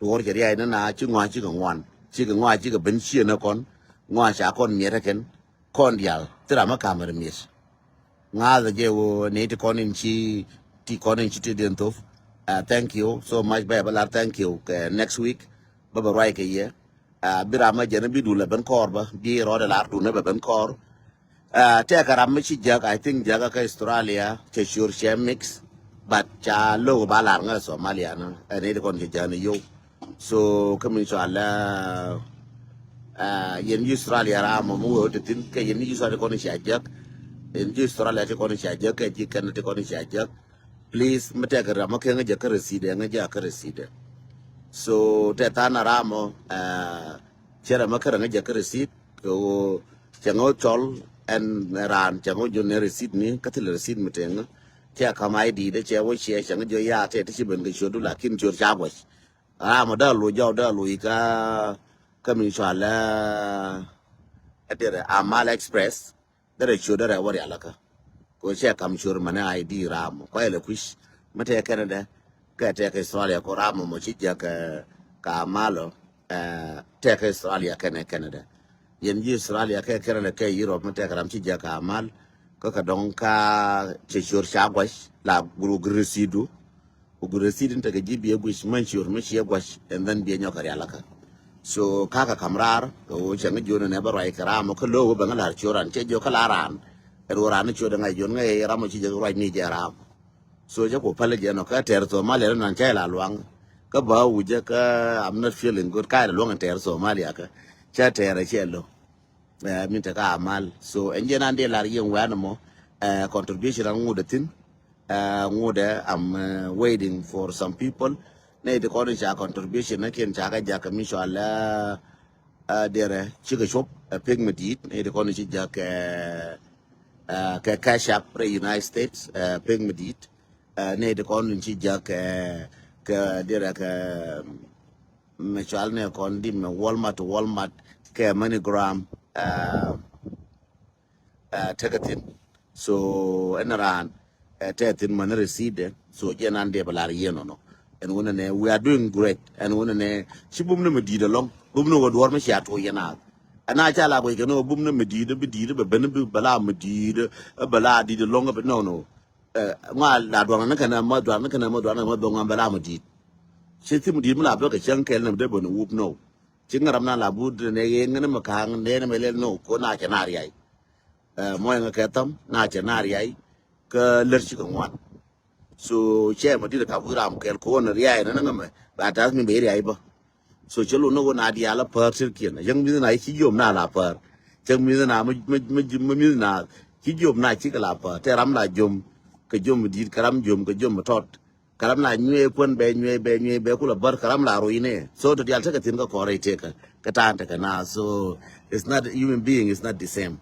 Duɔ̱ɔ̱r cɛ riay ni na ci ŋɔa cikɛ ŋuan. Cikɛ ŋɔa cikɛ ben ciɛ ni kɔn. Ŋɔa ca kɔn miɛt kɛn. Kɔn diaal thil ram mi kamɛ ri miɛt. Ŋa̱thä jɛ wä ni ti kɔn in ci, ti kɔn in ci ti diɛn thop. Uh, thank you so much bɛ bä lar thank you kɛ next week. Bä bä ruay kɛ yɛ. Ah, bi ram mä jɛn bi dul ɛ ben kɔɔr bä bi rɔɔdɛ lar dun ɛ bɛ ben kɔɔr. Ah, tɛkɛ ram mi ci jäk, I think jäk kä Australia cɛ cior cɛ mix. But ca lo̱k ba lar ŋä Somalia ni ɛn it kɔn cɛ jäk ni yow. So kä min cɔal ah, yɛn yi Australia ram mɔ mi wee wä te thin kɛ yɛn yi Australia kɔn cia jäk. Yɛn yi Australia ti kɔn cia jäk kɛ ji kɛn ti kɔn cia jäk. Please mi tɛkɛ ram mi kɛ ŋä jɛ kä receipt ɛ ŋä jɛ kä receipt ɛ. So tɛ than a ram mɔ cɛ ram mi kɛ ŋä jɛ kä receipt kɛ ɣöö cɛ ŋä cɔl ɛn raan cɛ ŋä jɔ ni receipt ni kä thil receipt mi tɛ ŋä. Cɛ kam I D dɛ cɛ wä ciɛ cɛ ŋä jɔ ya tɛ ti ci ben kɛ ciöt du lakin ciöt ca guac. Ram mɔ dee a loc jɔw dee a loc kä kä min cɔal ɛ derɛ Amal Express. Derɛ ciöt derɛ wä rial kä. Ko cɛ kam ciöt mani I D ram mɔ. Kɔ ilɛ kui̱c. Mi tɛ Canada. Kɛ tɛ kɛ Australia ko ram mɔ mɔ ci jɛ kɛ ka Amal ɔ. Tɛ kɛ Australia kɛnɛ Canada. Yɛn ji̱ Australia kɛ Canada kɛ Europe mi tɛ kɛ ram ci jɛ ka Amal. Kä kɛ dɔŋ ka cɛ ciöt ca guac la guru guru sidu. Ku bi receipt in tekɛ ji̱ biɛ guic män ciöt mi ciɛ gua̱c and then biɛ nyɔk kɛ rial akä. So kakä kam raar kɛ ɣöö cɛ ŋä jiön ɛn ɛ bä ruac kɛ raam ɔ kä lo̱o̱k wä bɛ ŋä la̱r ciöt ran cɛ jiök kä la raan. Kɛ ɣöö raan ni ciöt ɛ ŋa̱c jiön ŋäc ram ɔ ci jɛ ruac ni jɛ raam. So cɛ ku päl jɛ nɔ kä tɛɛr Somalia ni nan cɛ la luaŋ. Kä bä wucä kä I'm not feeling good ka̱a̱c la luaŋ in tɛɛr Somalia kä cɛ tɛɛr ɛ cɛ lo̱. Min te ka Amal. So ɛn jɛ nan dee lar yɛn wɛn mɔ contribution an ŋut a thin. Ŋut a I'm waiting for some people. Nɛ ti kɔn ca contribution na kin ca ka jak mi cɔal derɛ cikɛ cop pek mi dit nɛ ti kɔn ci jak kɛ Cash App rɛ United States pek mi dit. Nɛ ti kɔn ci jak kɛ derɛ kɛ mɛ cual nɛ kɔn di mɛ Walmart to Walmart kɛ MoneyGram. Tekɛ thin. So ɛn raan tɛ thin mani receipt. So jɛ nan dee bɛ lar yɛn nɔnɔ. Ɛn wunɛ nɛ we are doing great. Ɛn wunɛ nɛ ci bum ni mɛ diit alɔŋ bum ni wä duɔr mi cia tuɔ yɛn a. Ɛn a ca la guic kɛ ni wä bum ni mɛ diit bi diit bɛ ben bi bɛ la mɛ diit bɛ la diit alɔŋ bɛ nɔnɔ. Ŋuan la duaŋ ni kɛn ɛmɔ duaŋ ni kɛn ɛmɔ duaŋ ni ɛmɔ bɛ ŋuan bɛ la mɛ diit. Ci thim di̱t mi la bä kɛ cäŋ kɛl ni mi dee bä ni wup nɔw. Ci ŋäram na la but ni ŋäni mi ka̱a̱ŋ ni ni mi lɛl nɔw ko na cɛ na riay. Mɔc ŋä kɛ thäm na cɛ na riay. Kä lär ci kɛ ŋuan. So cɛ mi di̱t ka wi̱i̱ ram kɛl ko ni riay ni ni ŋä mɛ ba ta̱th mi bɛ riay bä. So cɛ lo ni wä na diaal a päär tirkiɛn a yäŋ mi̱th na ci jiom na la päär. Cäŋ mi̱th na mi mi̱th na ci jiom na ci kɛ la päär tɛ ram la jiom. Kɛ jiom mi di̱t kɛ ram jiom kɛ jiom mi tɔt. Kɛ ram la nyuee kuän bɛ nyuee bɛ nyuee bɛ kulɛ bär kɛ ram la rui̱nɛ. So tɔ dial tekɛ thi̱n kä kɔrɛ itekɛ kɛ ta̱a̱n tekɛ na so it's not human being is not the same.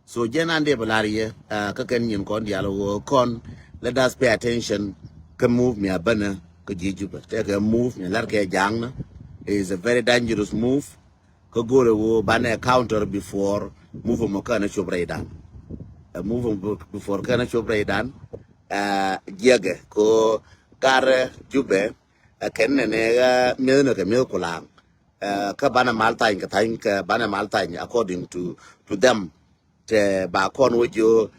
So jɛ nan dee bɛ lar yɛ kä kɛn nyin kɔn dial wä kɔn. Let us pay attention kä move mi a bänä kä ji̱ Jubɛ tekɛ move mi lar kɛ ja̱a̱ŋnä. Is a very dangerous move. Kä go̱o̱rɛ ɣöö banɛ counter before move mɔ känɛ cop rɛydan. Move before känɛ cop rɛydan. Jiɛkɛ ko garɛ Jubɛ. Kɛn nɛnɛ mi̱ethnɛ kɛ mi̱eth kulaŋ. Kä banɛ mal thany kɛ thany kɛ banɛ mal thany according to to them. Tɛ ba kɔn wä jiö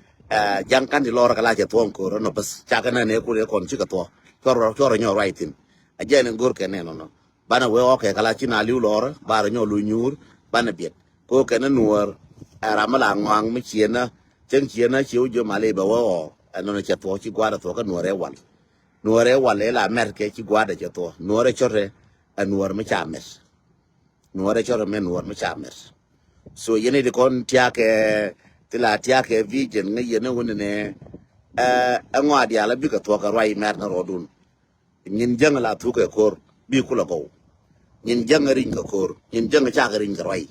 ja̱ŋ kan ti lɔr kɛ la cɛ thuɔ̱ŋ ko̱r nɔ bäth cakɛ nɛnɛ kun ɛ kɔn cikɛ thuɔ̱. Cuɔr cuɔr nyɔ ruac thin. A jɛ ni go̱r kɛ nɛn nɔ. Banɛ wee ɣɔ̱k kɛ kɛ la ci na li̱w lɔrä ba rɔ nyɔk luny nyuur banɛ biɛt. Ko kɛn nuɔɔr ɛ ram mi la ŋɔaŋ mi ciënä cäŋ ciënä ci wä jiö mali bɛ wee ɣɔ̱. Ɛn nɔnɔ cɛ thuɔ̱k ci gua̱a̱r ɛ thuɔ̱k kä nuɔɔr ɛ wal. Nuɔɔr ɛ wal ɛ la mɛr kɛ ci gua̱a̱r ɛ cɛ thuɔ̱k nuɔɔr ɛ cɔt ɛ nuɔɔr mi ca mɛr. Nuɔɔr ɛ cɔt ɛ mɛ nuɔɔr mi ca mɛr. So yɛn i̱ di kɔn tiakɛ ti la tiakɛ vision ŋä yɛn ɛ wun ni nɛ. Ɛ ŋɔa diaal ɛ bikɛ thuɔ̱k kɛ ruac mɛr ni rɔɔdun. Nyin jäŋ la thuk kɛ ko̱r bi kulɛ gɔw. Nyin jäŋ riny kɛ ko̱r nyin jäŋ cakɛ riny kɛ ruac.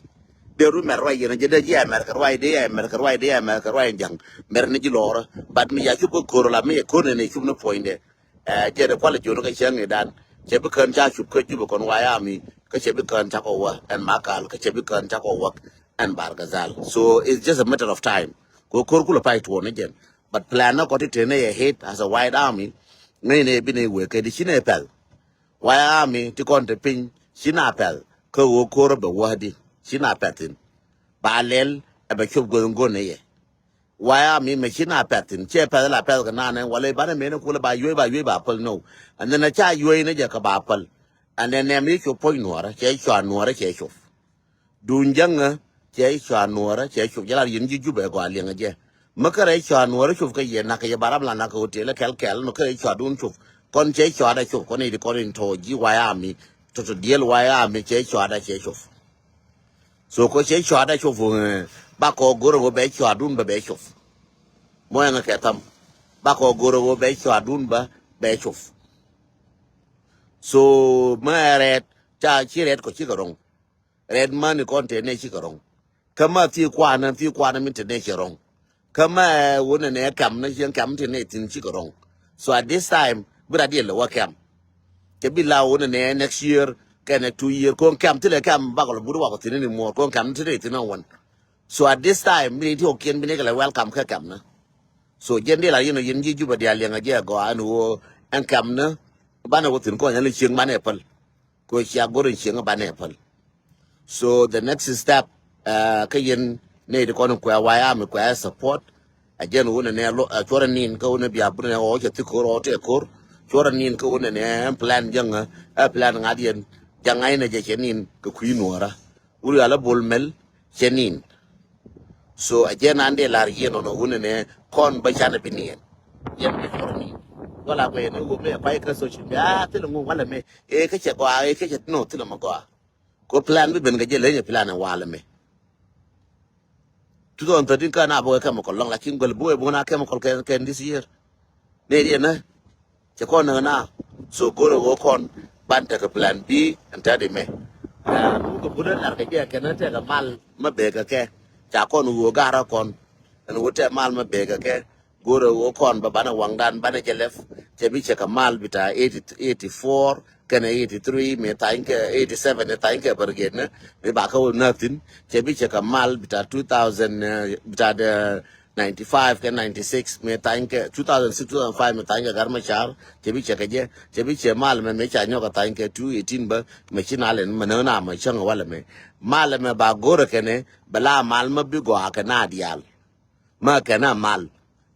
Dee ru mɛr ruac yɛn jɛ dee jiɛ mɛr kɛ ruac dee yɛ mɛr kɛ ruac dee yɛ mɛr kɛ ruac jäŋ. Mɛr ni ji̱ lɔɔrä but mi ya cup kɛ ko̱r la mi yɛ ko̱r nɛn ɛ cup ni puɔ̱nydɛ. Ɛ jɛ dee kualɛ jiɔn kɛ cäŋ i̱ dan cɛ bi kään ca cup kä cup kɔn wayami kä cɛ bi kään cakɔ wä ɛn makal kä cɛ bi kään cakɔ wä ɛn bargazal. So it's just a matter of time. Kɛ ko̱r kulɛ pay tuɔɔn ni jɛn. But plan nä kɔ ti tënɛ yɛ hit as a white army. Ŋäcnɛ yɛ bi nɛ wëë kɛ di ci nɛ pɛl. White army ti kɔn te piny ci na pɛl kä ɣöö ko̱r bɛ wädi ci na pɛthin. Ba lɛl ɛ bɛ cop go̱n go̱n nɛ yɛ. White army mɛ ci na pɛthin cɛ pɛth la pɛth kɛ nanɛ wala banɛ mɛn kulɛ ba yuey ba yuey ba päl no. And then a ca yuey ni jɛ kɛ ba päl. And then nɛm yi cop puɔ̱ny nuɔrä cɛ cua nuɔrä cɛ cop. Duun jäŋä cɛ cua nuɔrä cɛ cop jɛ lar yɛn ji̱ jupɛ gɔaa liɛŋä jɛ. Mä kärɛ cua nuɔrä cop kä yɛ nak kɛ yɛ baram la nak kɛ hotel kɛl kɛl nɔ kärɛ cua duun cop. Kɔn cɛ cua da cop kɔn i̱ di kɔn in tɔ ji̱ wayami tɔtɔ diɛl wayami cɛ cua da cɛ cop. So kɔ cɛ cua da cop bakɔ go̱rɛ wä bɛ cua duun bɛ bɛ cop. Mɔ ɛŋä kɛ tham bakɔ go̱rɛ wä bɛ cua duun bɛ bɛ cop. So mä ɛ rɛɛt ca ci rɛɛt kɔ cikɛ rɔŋ. Rɛt mani kɔn te nɛ cikɛ rɔŋ. Kä ma thi kuanä thi kuanä min te nɛ cɛ rɔŋ. Kä ma wunɛ nɛ kɛm nɛ cieŋ kɛm te nɛ thin cikɛ rɔŋ. So at this time bi rat yɛ lɛ wä kɛm. Cɛ bi la wunɛ nɛ next year kɛnɛ two year koŋ kɛm thilɛ kɛm bakɔ lɛ but wakɔ thin ni muɔr koŋ kɛm te nɛ thin ɔ wän. So at this time bi ni ti ɔ kiɛn bi ni kɛ lɛ welcome kä kɛm nä. So jɛn di la yɛn ɔ yɛn ji̱ jupɛ diaal liɛŋ a jɛ gɔaa ɛn ɣöö ɛn kɛm nä banɛ wä thin kɔn yɛn li cieŋ banɛ päl. Kɛ cia go̱r in cieŋ banɛ päl. So the next step kä yɛn nɛy ti kɔn in kuɛ wayami kuɛ support. A jɛn wun in nɛ cuɔrɛ nin kä wun in bia bun in nɛ ɣɔw cɛ thik ko̱r ɣɔw tɛ ko̱r. Cuɔrɛ nin kä wun in nɛ plan jäŋä ɛ plan ŋa̱t yɛn jaŋ ŋa̱cnɛ jɛ cɛ nin kɛ kui̱ nuɔ̱ɔ̱rä. Wur yal a bol mɛl cɛ nin. So a jɛn an dee lar yɛn ɔnɔ wun ɛnɛ kɔn bä canɛ bi niɛn. Yɛn bi cɔr ni wala bɛ ni wun mɛ pay kä social media a thilɛ ŋu wala mɛ. Ee kä cɛ gɔaa ee kä cɛ no thilɛ mɛ gɔaa. Ko plan bi ben kɛ jɛ leny plan ɛ walɛ mɛ. Two thousand thirteen kä na bä kɛ chemical lɔŋ lakin gɔl bä wee bä na chemical kɛ kɛ this year. Nɛ diɛ nä cɛ kɔn nä na. So go̱rɛ wä kɔn ban tekɛ plan B ɛn tɛt imɛ. Mukɛ bunä lar kɛ jɛ kɛn tekɛ mal mä bekɛ kɛ ca kɔn wä garä kɔn. Ɛn wä tɛ mal mä bekɛ kɛ go̱rɛ wä kɔn bä banɛ waŋdan banɛ jɛ lɛf. Cɛ bi cɛ kɛ mal bita eighty eighty four kɛnɛ eighty three mi thany kɛ eighty seven mi thany kɛ bärged nä mi bakɛ wä näthin. Cɛ bi cɛ kɛ mal bita two thousand bita de ninety five kɛ ninety six mi thany kɛ two thousand six two thousand five mi thany kɛ gar ma car. Cɛ bi cɛ kɛ jɛ cɛ bi cɛ mal mɛ mi ca nyɔk kɛ thany kɛ two eighteen bä. Mɛ ci na lɛn mɛ nä na mɛ cäŋ walɛ mɛ mal mɛ ba go̱rɛ kɛnɛ bɛ la mal mɛ bi gɔaa kɛ na diaal. Mä kɛn ɛ mal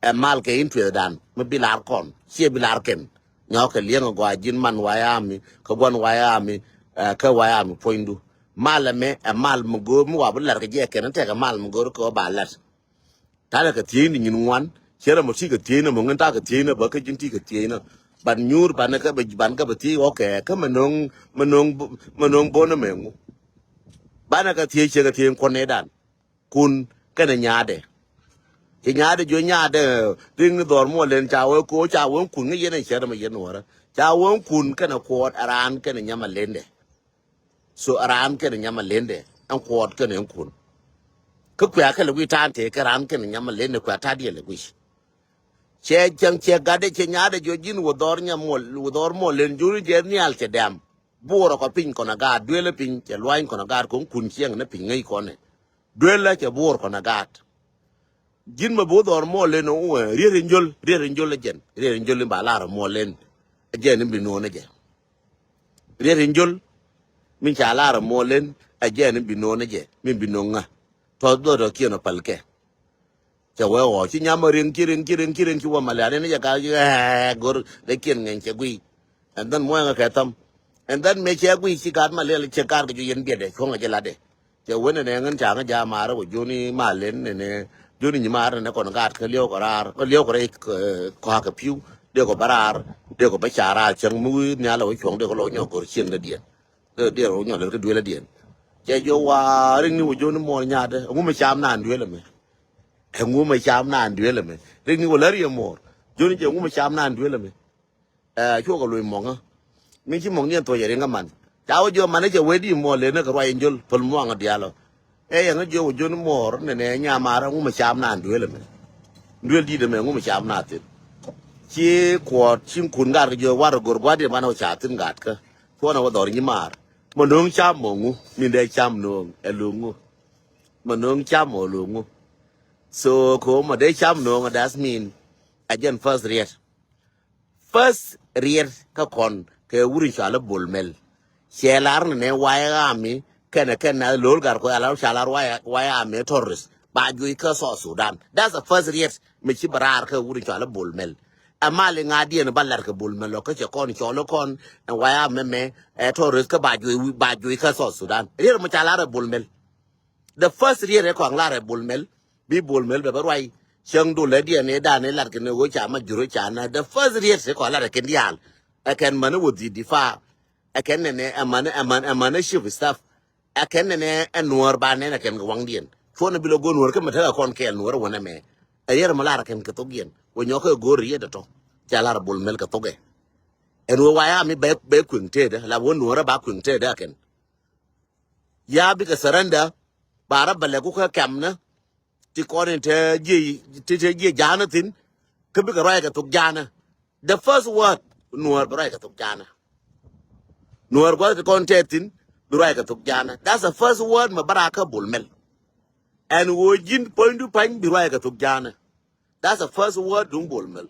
ɛ mal kɛ in tueth dan mi bi lar kɔn ciɛ bi lar kɛn. Nyɔk kɛ liɛŋ ɛ gɔaa ji̱n man wayami kɛ gua̱n wayami. Ɛ kɛ wayami puɔ̱nydu mal ɛmɛ ɛ mal mi go̱o̱r mi wa bi lar kɛ jiɛ kɛn ɛ tɛk ɛ mal mi go̱o̱r kɛ ba lat. Tanɛ kɛ thiecni nyin ŋuan cɛ rɛ mɔ ti kɛ thiecnä mɔ ŋän ta kɛ thiecnä bä kä ji̱n ti kɛ thiecnä. Ban nyuur banɛ kɛ bɛ ban kɛ bɛ thiec ɣɔkɛ kä mɛ no̱o̱ŋ mɛ no̱o̱ŋ mɛ no̱o̱ŋ bonä mɛ ŋu. Banɛ kɛ thiec cɛ kɛ thiec kuɔn nɛ dan. Kun kɛnɛ nyaadɛ. Ci nyaadɛ jiɔ nyaadɛ riŋ ni dhɔr muɔl len ca wee ko ca wee kun ŋi yɛn ɛ cɛr mɛ yɛn wärä ca wee kun kɛnɛ kuɔɔt a raan kɛnɛ nyam a lendɛ. So a raan kɛnɛ nyam a lendɛ ɛn kuɔɔt kɛnɛ ɛn kun. Kä kuɛ kɛ lɛ wi̱i̱ taan tëë kɛ raan kɛnɛ nyam a lendɛ kuɛ ta̱a̱ diɛl lɛ wi̱c. Cɛ cɛŋ cɛ gatdɛ cɛ nyaadɛ jiɔ ji̱n wä dhɔr nyam muɔl wä dhɔr muɔl len juri jɛ nhial cɛ dɛm. Buɔrɔ kɔ piny kɔn a gaat duelä piny cɛ luany kɔn a gaat kɔn kun ciɛŋ ni piny ŋäc kɔnɛ. Duelä cɛ buɔr kɔn a gaat. Ji̱n mɛ bo̱o̱th ɔr mɔɔl len ɔ wee riet in jol riet in jol ɛ jɛn riet in jol in ba lar ɔ mɔɔl len. Ɛ jɛn in bi no̱o̱n ɛ jɛ riet in jol. Min ca lar ɔ mɔɔl len ɛ jɛn in bi no̱o̱n ɛ jɛ min bi no̱o̱n ŋa. Tɔth dhɔt ɔ kiɛn ɔ päl kɛ. Cɛ wee ɣɔɔ ci nyam ɔ riŋ ci riŋ ci riŋ ci riŋ ci wä malian in jɛ gal ci ɣɛɛ go̱r dee kiɛn ŋɛny cɛ guiy. And then muɔ̱ɔ̱ŋ ɛ kɛ thäm. And then mëë cɛ guic ci gaat Malɛl cɛ gaat kɛ ju yɛn biɛtdɛ cuɔ̱ŋ a jɛ latdɛ. Cɛ wen nɛ ŋän ca̱ŋ ja̱a̱ maarä wä joni Malɛl nɛ nɛ joni nyi maarä nɛ kɔn gaat kä liɛw kɛ raar kä liɛw kɛ rɛy kɔakä pi̱w. Dee kɔ bä raar dee kɔ bä ca raar cäŋ mi wi̱i̱ nhial a wä cuɔ̱ŋ dee kɔ lɔ nyɔk go̱r cieŋdädiɛn. Dee rɔ nyɔk lät kä duelädiɛn. Cɛ jɔ waa rik ni wä joni muɔɔr nyaatdä ɛŋu mɛ cam naan duel ɛmɛ. Ɛŋu mɛ cam naan duel ɛmɛ rik ni wä lär yɛ muɔɔr. Joni jɛ ɛŋu mɛ cam naan duel ɛmɛ. Ɛ cuɔ kɛ luny mɔŋä. Mi ci mɔŋ ni ɛn thuɔc ɛ riŋä man ca wä jiɔ man ɛ cɛ wee di muɔ len ni kɛ ruac in jol päl muaŋä diaal ɔ. Ɛ yɛn ŋä jiɔ wä jiɔ ni muɔɔr nɛnɛ nyamaar ɛŋu mɛ cam naan duel ɛmɛ. Duel di̱t ɛmɛ ɛŋu mɛ cam naan thi̱n. Ci kuɔɔt ci kun gat kɛ jiɔ war go̱r gua̱diɛn banɛ wä ca thi̱n gat kä. Cuɔnɛ wä dhɔr nyi maar mɛ no̱o̱ŋ cam mɔ ŋu min dee cam no̱o̱ŋ ɛ lo̱o̱ŋ ŋu. Mɛ no̱o̱ŋ cam mɔ lo̱o̱ŋ ŋu. So kɛ wä mɛ dee cam no̱o̱ŋ ɛ das min. Ɛ jɛn first riɛt. First riɛt kä kɔn kɛ wur in cɔal i̱ Bol Mel. Cɛ lar ni nɛ wayɛ ami kɛnɛ kɛn na lo̱l gar kɔ alar ca lar wayɛ ami terrorist ba juɔc kä South Sudan. That's the first riɛt mi ci bɛ raar kɛ wur in cɔal i̱ Bol Mel. Ɛ mal iŋa̱diɛn ba lar kɛ Bol Mel ɔ kä cɛ kɔn cɔl i̱ kɔn ɛn wayɛ ami mɛ ɛ terrorist kä ba juɔc kä South Sudan. Riɛt mi ca lar ɛ Bol Mel. The first riet ɛ kɔaŋ lar ɛ Bol Mel. Bi Bol Mel bɛ bä ruay cäŋ dol ɛ diɛn ɛ dan ɛ lat kɛ ni ɣöö ca ma jur ɛ ca na the first riet ɛ kɔaŋ lar ɛ kɛn diaal. Ɛ kɛn män ɛ wä dhi̱i̱t di̱ fa ɛ kɛn nɛnɛ ɛ män ɛ män ɛ män ɛ chief staff. Ɛ kɛn nɛnɛ ɛ nuɔ̱ɔ̱r ba nɛn ɛ kɛn kɛ waŋdiɛn cuɔn ɛ bi lɔ go̱o̱r nuɔ̱ɔ̱r kä mɛ tekɛ kɔn kɛɛl nuɔ̱ɔ̱r ɛ wänɛ mɛ. Ɛ riet ɛ mɛ lar ɛ kɛn kɛ thokdiɛn wä nyɔk kɛ go̱o̱r riet ɛ tɔ. Ca lar ɛ Bol Mel kɛ thokɛ. Ɛn wä waya mi bɛ kueŋ tëëdä la wä nuɔ̱ɔ̱r ɛ ba kueŋ tɛɛdä ɛ kɛn. Ya bikɛ surrender ba rɔ bɛ lɛ ku kä kɛmnä. Ti kɔn in te jiɛ ti te jiɛ ja̱a̱nä thi̱n. Kä bikɛ ruac kɛ thok ja̱a̱nä. The first word nuɔ̱ɔ̱r bi ruac kɛ thok ja̱a̱nä. Nuɔ̱ɔ̱r gua̱th ti kɔn te thi̱n bi ruac kɛ thok ja̱a̱nä. That's the first word mɛ bä raak kä Bol Mel. Ɛn ɣöö ji̱n puɔ̱nydu pa̱ny bi ruac kɛ thok ja̱a̱nä. That's the first word duŋ Bol Mel.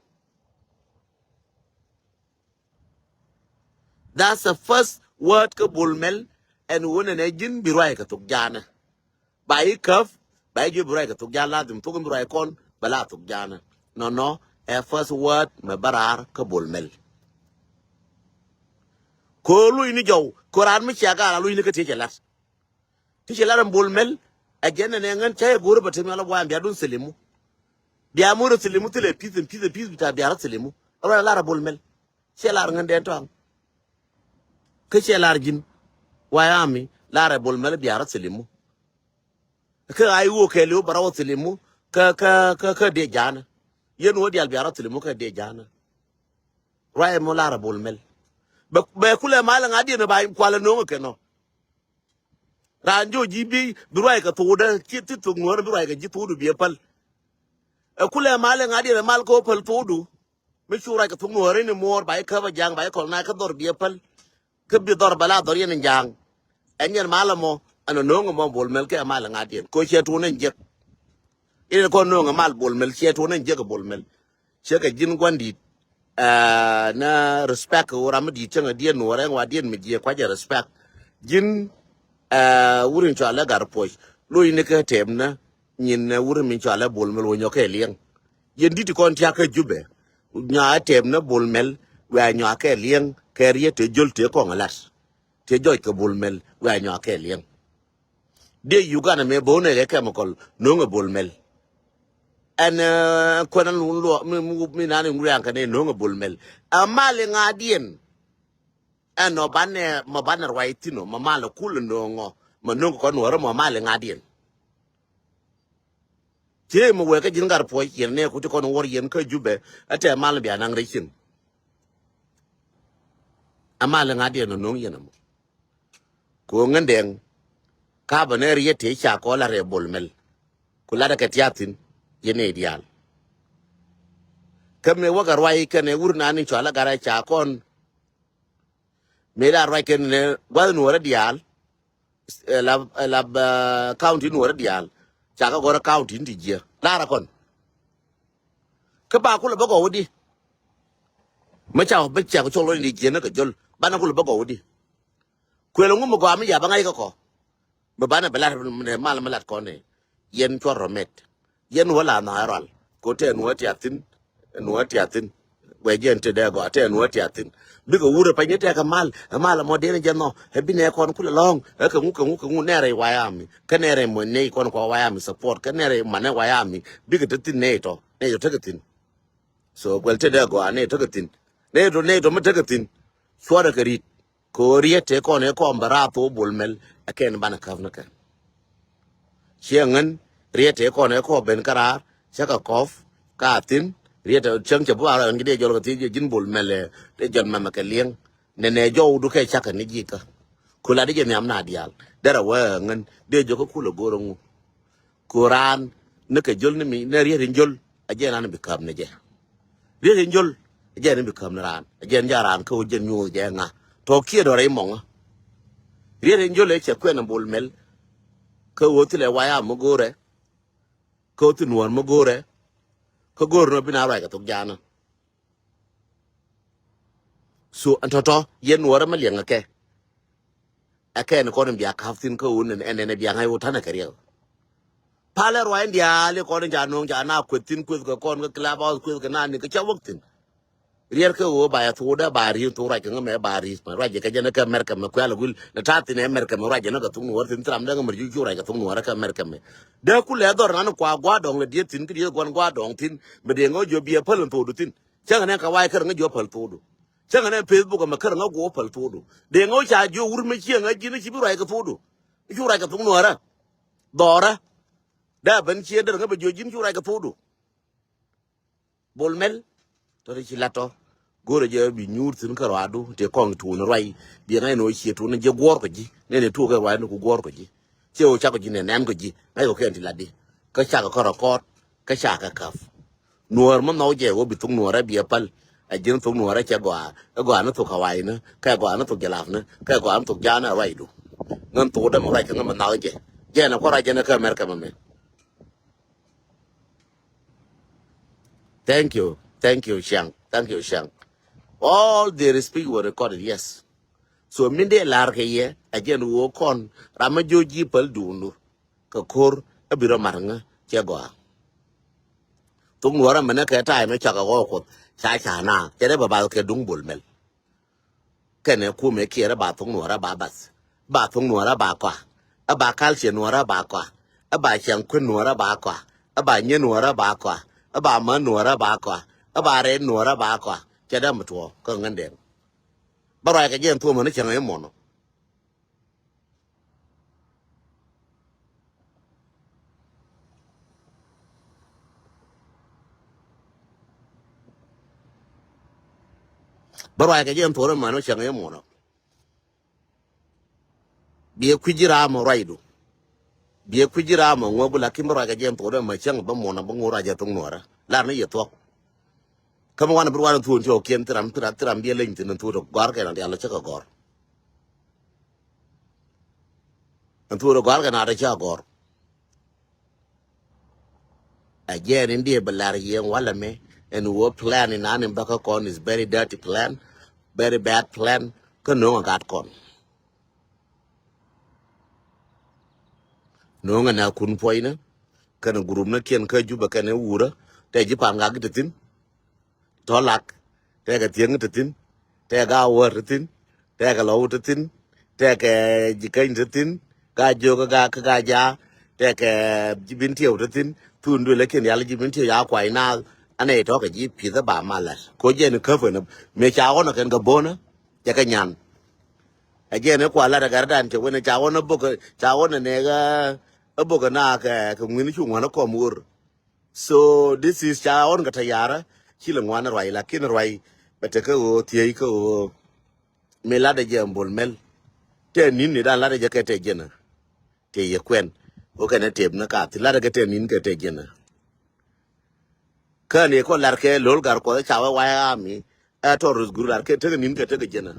That's the first word kä Bol Mel. Ɛn wun ɛn ɛ ji̱n bi ruac kɛ thok ja̱a̱nä. Ba i̱ käp ba i̱ ji̱ bi ruac kɛ thok ja̱a̱n la dhim thok in bi ruac kɔn bɛ la thok ja̱a̱nä. Nɔnɔ ɛ first word mɛ bä raar kä Bol Mel. Ko̱ luc ni jɔw ko̱ raan mi cia gaal a luc ni kä tiecɛ lat. Ti ci lar in Bol Mel. Ɛ jɛn nɛ nɛ ŋän cä yɛ go̱o̱r bä te mi ala buay bia dun thilimu. Bia mor thilimu thilɛ pi̱th in pi̱th in pi̱th bita bia rɔ thilimu. Ruac lar ɛ Bol Mel. Cɛ lar ŋän dɛn tɔaŋ. Kä cɛ lar ji̱n. Wayami lar ɛ Bol Mel bia rɔ thilimu. Kä a iwok kɛɛliw bä rɔ thilimu. Kä kä kä kä dee ja̱a̱nä. Yɛn wä dial bia rɔ thilimu kä dee ja̱a̱nä. Ruac ɛmɔ lar ɛ Bol Mel. Bɛ bɛ kulɛ mal ŋa̱diɛn ba kualɛ no̱o̱ŋ kɛ nɔ. Raan jɔ ji̱ bi bi ruac kɛ thokdä ci ti thok nuɔ̱ɔ̱r bi ruac kɛ ji̱ thokdu bi ɛ päl. Ɛ kulɛ mal ɛ ŋa̱diɛn ɛ mal kɛ wä päl thokdu. Mi cu ruac kɛ thok nuɔ̱ɔ̱r in muɔ̱ɔ̱r ba i̱ käp ɛ ja̱a̱ŋ ba i̱ kɔl na kä dhɔr bi ɛ päl. Kä bi dhɔr bɛ la dhɔr yɛn in ja̱a̱ŋ. Ɛn yɛn mal ɛmɔ ɛn ɛ no̱o̱ŋ ɛmɔ Bol Mel kɛ ɛ mal ɛ ŋa̱diɛn ko ciɛ tuun ɛn jiɛk. In kɔn no̱o̱ŋ ɛ mal Bol Mel ciɛ tuɔ̱n ɛn jiäk ɛ Bol Mel. Ciɛ kɛ ji̱n gua̱n di̱i̱t. Ɛ na respect ɣöö ram mi di̱i̱t cäŋ ɛ diɛn nuɔ̱ɔ̱r ɛn wa diɛn mi jiɛ kua̱c ɛ respect. Ji̱n ɛ wur in cɔal ɛ Gat Puɔc lo̱c ni kɛ tɛm na nyin ɛ wur in min cɔal ɛ Bol Mel wä nyɔk kɛ liɛŋ. Yɛn di̱t kɔn tiak kä Jubɛ. Nyɔak ɛ tɛm na Bol Mel wɛ a nyɔak kɛ liɛŋ kɛ riet te jol te kɔŋ ɛ lat. Te jɔc kɛ Bol Mel wɛ a nyɔak kɛ liɛŋ. Diɛ Uganda mëë bo̱o̱n ɛ kɛ chemical no̱o̱ŋ ɛ Bol Mel. Ɛn kuɛn an wun luɔ mi mi mi nan in wuriaŋ kɛ ni no̱o̱ŋ ɛ Bol Mel. Ɛ mal iŋa̱diɛn. Ɛn nɔ banɛ mɔ banɛ ruac thi̱n ɔ mɔ mal ɛ kul no̱o̱ŋ ɔ mɔ no̱o̱ŋ kɔn wärä mɔ mal iŋa̱diɛn. Ciɛ mɔ wee kä ji̱n Gat Puɔc yɛn nɛ kuti kɔn wär yɛn kä Jubɛ ɛ tɛ mal bia naŋ rɛy cin. Ɛ mal iŋa̱diɛn ɔ no̱o̱ŋ yɛn ɛmɔ. Ku ŋändɛŋ ka bä nɛ riet tëë ca kɔ la rɛɛ Bol Mɛl. Ku latdä kɛ tiath thi̱n yɛn nɛy diaal. Kä mëë wäkɛ ruac kɛnɛ wur nani cɔal a gat a ca kɔn. Mëë la ruac kɛnɛ gua̱th nuɔɔrä diaal. Ɛ la ɛ la county nuɔɔrä diaal ca kɛ gɔ̱rä county ti jiɛ lar a kɔn. Kä ba kulɛ bä gɔw di. Mä ca bä ca kɛ cɔl wä ni jiɛ ni kɛ jol banɛ kulɛ bä gɔw di. Kuël ŋu mi gɔaa mi ya bä ŋa̱c kä kɔ. Mi banɛ bɛ lat mal mi lat kɔn ni yɛn cuɔr rɔ mɛt. Yɛn wä la nhɔaɛ rɔal ko tɛ nuɔ̱ɔ̱ tiath thi̱n. Nuɔ̱ɔ̱ tiath thi̱n. Wɛ jɛn te dee gɔaa te ɛn wä tiath thi̱n. Bikɛ wurɛ pany ni tɛkɛ mal ɛ mal ɛmɔ diɛn jɛ nhɔ ɛ bi nɛ kɔn kulɛ lɔ̱ŋ ɛ kɛ ŋu kɛ ŋu kɛ ŋu nɛrɛ i̱ wayami kä nɛrɛ mɔ nɛy kɔn kua wayami support kä nɛrɛ manɛ wayami bikɛ te thi̱n nɛy tɔ nɛy tɔ tekɛ thi̱n. So guɛl te dee gɔaa nɛy tɔ tekɛ thi̱n. Nɛy tɔ nɛy tɔ mi tekɛ thi̱n. Cuɔrɛ kɛ ri̱t. Kɛ ɣöö riet tëë kɔn ëë kɔn bɛ raar thok Bol Mel ɛ kɛn banɛ käp ni kɛ. Ciɛ ŋän riet tëë kɔn ëë kɔn ben kä raar cä kɛ kɔp ka thi̱n. Riet tëë cäŋ cɛ bi raar ɛn ki dee jɔl kɛ thiec ji̱ ji̱n Bol Mel ɛ dee jɔl mɛmɛ kɛ liɛŋ. Nɛnɛ jɔwdu kɛ cakɛ ni ji̱kä. Ku la di jɛ nhiam na diaal derɛ wee ŋän dee jɔkä kulɛ go̱r ɛŋu. Ku raan ni kɛ jol ni mi ni riet in jol a jɛ nan bi käp ni jɛ. Riet in jol a jɛ ni bi käp ni raan a jɛ ni jɛ raan kä wä jɛ nyuuth jɛ ŋa tɔ kiɛ dɔrɛ imɔŋä. Riet in jol ɛ cɛ kuɛn Bol Mel kä wä thilɛ waya mi go̱rɛ kä wä thi nuɔ̱ɔ̱r mi go̱rɛ kä go̱r ni wä bi na ruac kɛ thok jaanä. So ɛn tɔ̱tɔ̱ yɛn nuɔ̱ɔ̱rä mi liɛŋ ɛ kɛ. Ɛ kɛn kɔn in bia ka̱p thi̱n kä wun ɛn ɛn ɛ bia ŋa̱c wä ta̱nɛ kɛ riɛk. Palɛ ruac in diaal i̱ kɔn in ca no̱o̱ŋ ca na kueth thi̱n kueth kɛ kɔn kä club house kueth kɛ na ni kä ca wäk thi̱n. Riɛt kä ɣöö ba yɛ thokdä ba ri̱i̱th thok ruac kɛ ŋä mɛ ba ri̱i̱th mɛ ruac jɛ kɛ jɛn kä America mɛ kuɛ̈l ɛ guil ni ta̱a̱ thi̱n ɛ America mɛ ruac jɛ ni kɛ thok nuɔɔr thi̱n thiram dee ŋä mɛ ri̱i̱th cu ruac kɛ thok nuɔɔr kä America mɛ. Dee kulɛ dhɔr ŋa̱n kua gua̱a̱r dɔ̱ŋ lɛ dieth thi̱n kä dieth gua̱n gua̱a̱r dɔ̱ŋ thi̱n mɛ dee ŋä wä jiö biɛ päl in thokdu thi̱n. Cäŋɛ nɛ kɛ wa̱a̱ kärɛ ŋä jiö päl thokdu. Cäŋɛ nɛ Facebook ɛmɛ kärɛ ŋä guɔ päl thokdu. Dee ŋä wä ca jiö wur mi ciɛ ŋä ji̱n ci bi ruac kɛ thokdu. Cu ruac kɛ thok nuɔɔrä. Dhɔrä. Dee ben ciɛ derɛ ŋä bɛ jiö ji̱n cu ruac kɛ thokdu. Bol Mel tɔ̱ ti ci lat tɔ̱. Go̱rɛ jɛ bi nyuur thi̱n kä ruaadu tëë kɔŋ tuun ruac. Biɛ ŋa̱c ni wä ciɛ tuun jɛ guɔ̱ɔ̱r kɔ ji̱ nɛn ɛ tuɔɔk kɛ ruac ni ku guɔ̱ɔ̱r kɔ ji̱. Ciɛ wä cakɔ ji̱ nɛn nɛn kɔ ji̱ ŋa̱c kɔ kɛn ti lat di kä cakɔ kä rɔ kɔɔt kä cakɔ käp. Nuɔɔr mi nhɔk jɛ wä bi thok nuɔɔrä biɛ päl. Ɛ ji̱n thok nuɔɔrä cɛ gɔaa ɛ gɔaa ni thok kawayni kɛ gɔaa ni thok jalapni kɛ gɔaa ni thok jaanä ruacdu. Ŋän thok däm ruac kɛ ŋän mi nhɔk jɛ jɛ nɛ kua̱r ruac jɛ ni kä America mɛmɛ. Thank you. Thank you, Chiang. Thank you, Chiang. All their speech were recorded, yes. So min dee lar kɛ yɛ a jɛn woo kɔn ram a jiö ji̱ päl duundu kɛ ko̱r a bi rɔ mat ŋä cɛ gɔaa. Thok nuɔrä mɛnɛ kɛ ta̱a̱ mɛ cakɛ ɣɔɔ kuoth ca ca na cɛ dee bɛ bath kɛ duŋ Bol Mel. Kɛnɛ kumɛ kiɛrɛ ba thok nuɔrä ba bath ba thok nuɔrä ba kɔa. Ɛ ba kalciɛ nuɔrä ba kɔa. Ɛ ba ciaŋ kuën nuɔrä ba kɔa. Ɛ ba nyɛ nuɔrä ba kɔa. Ɛ ba män nuɔrä ba kɔa. Ɛ ba rɛɛt nuɔrä ba kɔa. Cɛ dee mi tuɔɔ kä ŋändɛn. Bä ruac kɛ jɛ ɛn thuɔ̱ɔ̱mä ni cäŋ ɛ mɔnɔ. Bä ruac kɛ jɛ ɛn thuɔ̱ɔ̱mä ni cäŋ ɛ mɔnɔ. Biɛ kui̱ ji̱ raam ɔ ruacdu. Biɛ kui̱ ji̱ raam ɔ ŋuɔ̱k bi lakin bä ruac kɛ jɛ ɛn thuɔ̱ɔ̱mä cäŋ bä mɔnɔ bä ŋuɔ̱k ruac ɛ thok nuɔrä. Lar ni yɛ thuɔ̱k. Kä mi wanɛ bi ruac ɛn thuɔ̱ɔ̱n ti ɔ kiɛn thiram thiram thiram biɛ leny thi̱n ɛn thuɔ̱ɔ̱n tɔ gɔ̱a̱r kɛn ɔ diaal ɔ cä kɛ gɔ̱r. Ɛn thuɔ̱ɔ̱n ɔ gɔ̱a̱r kɛn ɔ cä gɔ̱r. Ɛ jɛɛn in diɛ bɛ lar yieŋ walɛ mi ɛn wä plan in an in bäkä kɔn is very dirty plan, very bad plan. Kä no̱o̱ŋ ɛ gat kɔn. No̱o̱ŋ ɛ na kun puɔ̱cnä kɛn gurupnä kiɛn kä Jubɛ kɛn ɛ wurä tɛ ji̱ pa̱a̱n gak ti thi̱n. Tɔ̱ lak tɛkɛ thiäŋ ti thi̱n. Tɛkɛ a wäär ti thi̱n. Tɛkɛ lɔw ti thi̱n. Tɛkɛ ji̱ käny ti thi̱n. Ka jiök kä ka ja tɛkɛ ji̱ bin tiɛw ti thi̱n. Thun duël ɛ kiɛn yal ji̱ bin tiɛw ya kuay naath. Anɛ tɔ̱ kɛ ji̱ pi̱th ɛ ba malɛ ko jɛn käp ɛn mëë ca ɣɔn ɛ kɛn kɛ bo̱nä. Cɛ kɛ nyan. Ɛ jɛn ɛ kua lat ɛ gatdan cɛ wen ɛ ca ɣɔn ɛ bok ɛ ca ɣɔn ɛ nɛɛk ɛ bok ɛ naak kɛ ŋuini cu ŋuan ɛ kɔm ɣör. So this is ca ɣɔn kɛ tɛ yarä ci lɛ ŋuan ɛ ruac lakin ɛ ruac bɛ te kä ɣöö thiec kä ɣöö mi lat ɛ jɛ Bol Mel. Tɛ ni̱n ni dan lat ɛ jɛ kɛ tɛ jɛn ɛ tɛ yɛ kuɛn. Wä kɛn ɛ tëëp ni ka thi lat ɛ kɛ tɛ ni̱n kɛ tɛ jɛn ɛ. Kä ni kɔ lar kɛ lo̱l gar kuɔth ca wee waya ami ɛ tɔr ruth gur lar kɛ tekɛ ni̱n kɛ tekɛ jɛn ɛ.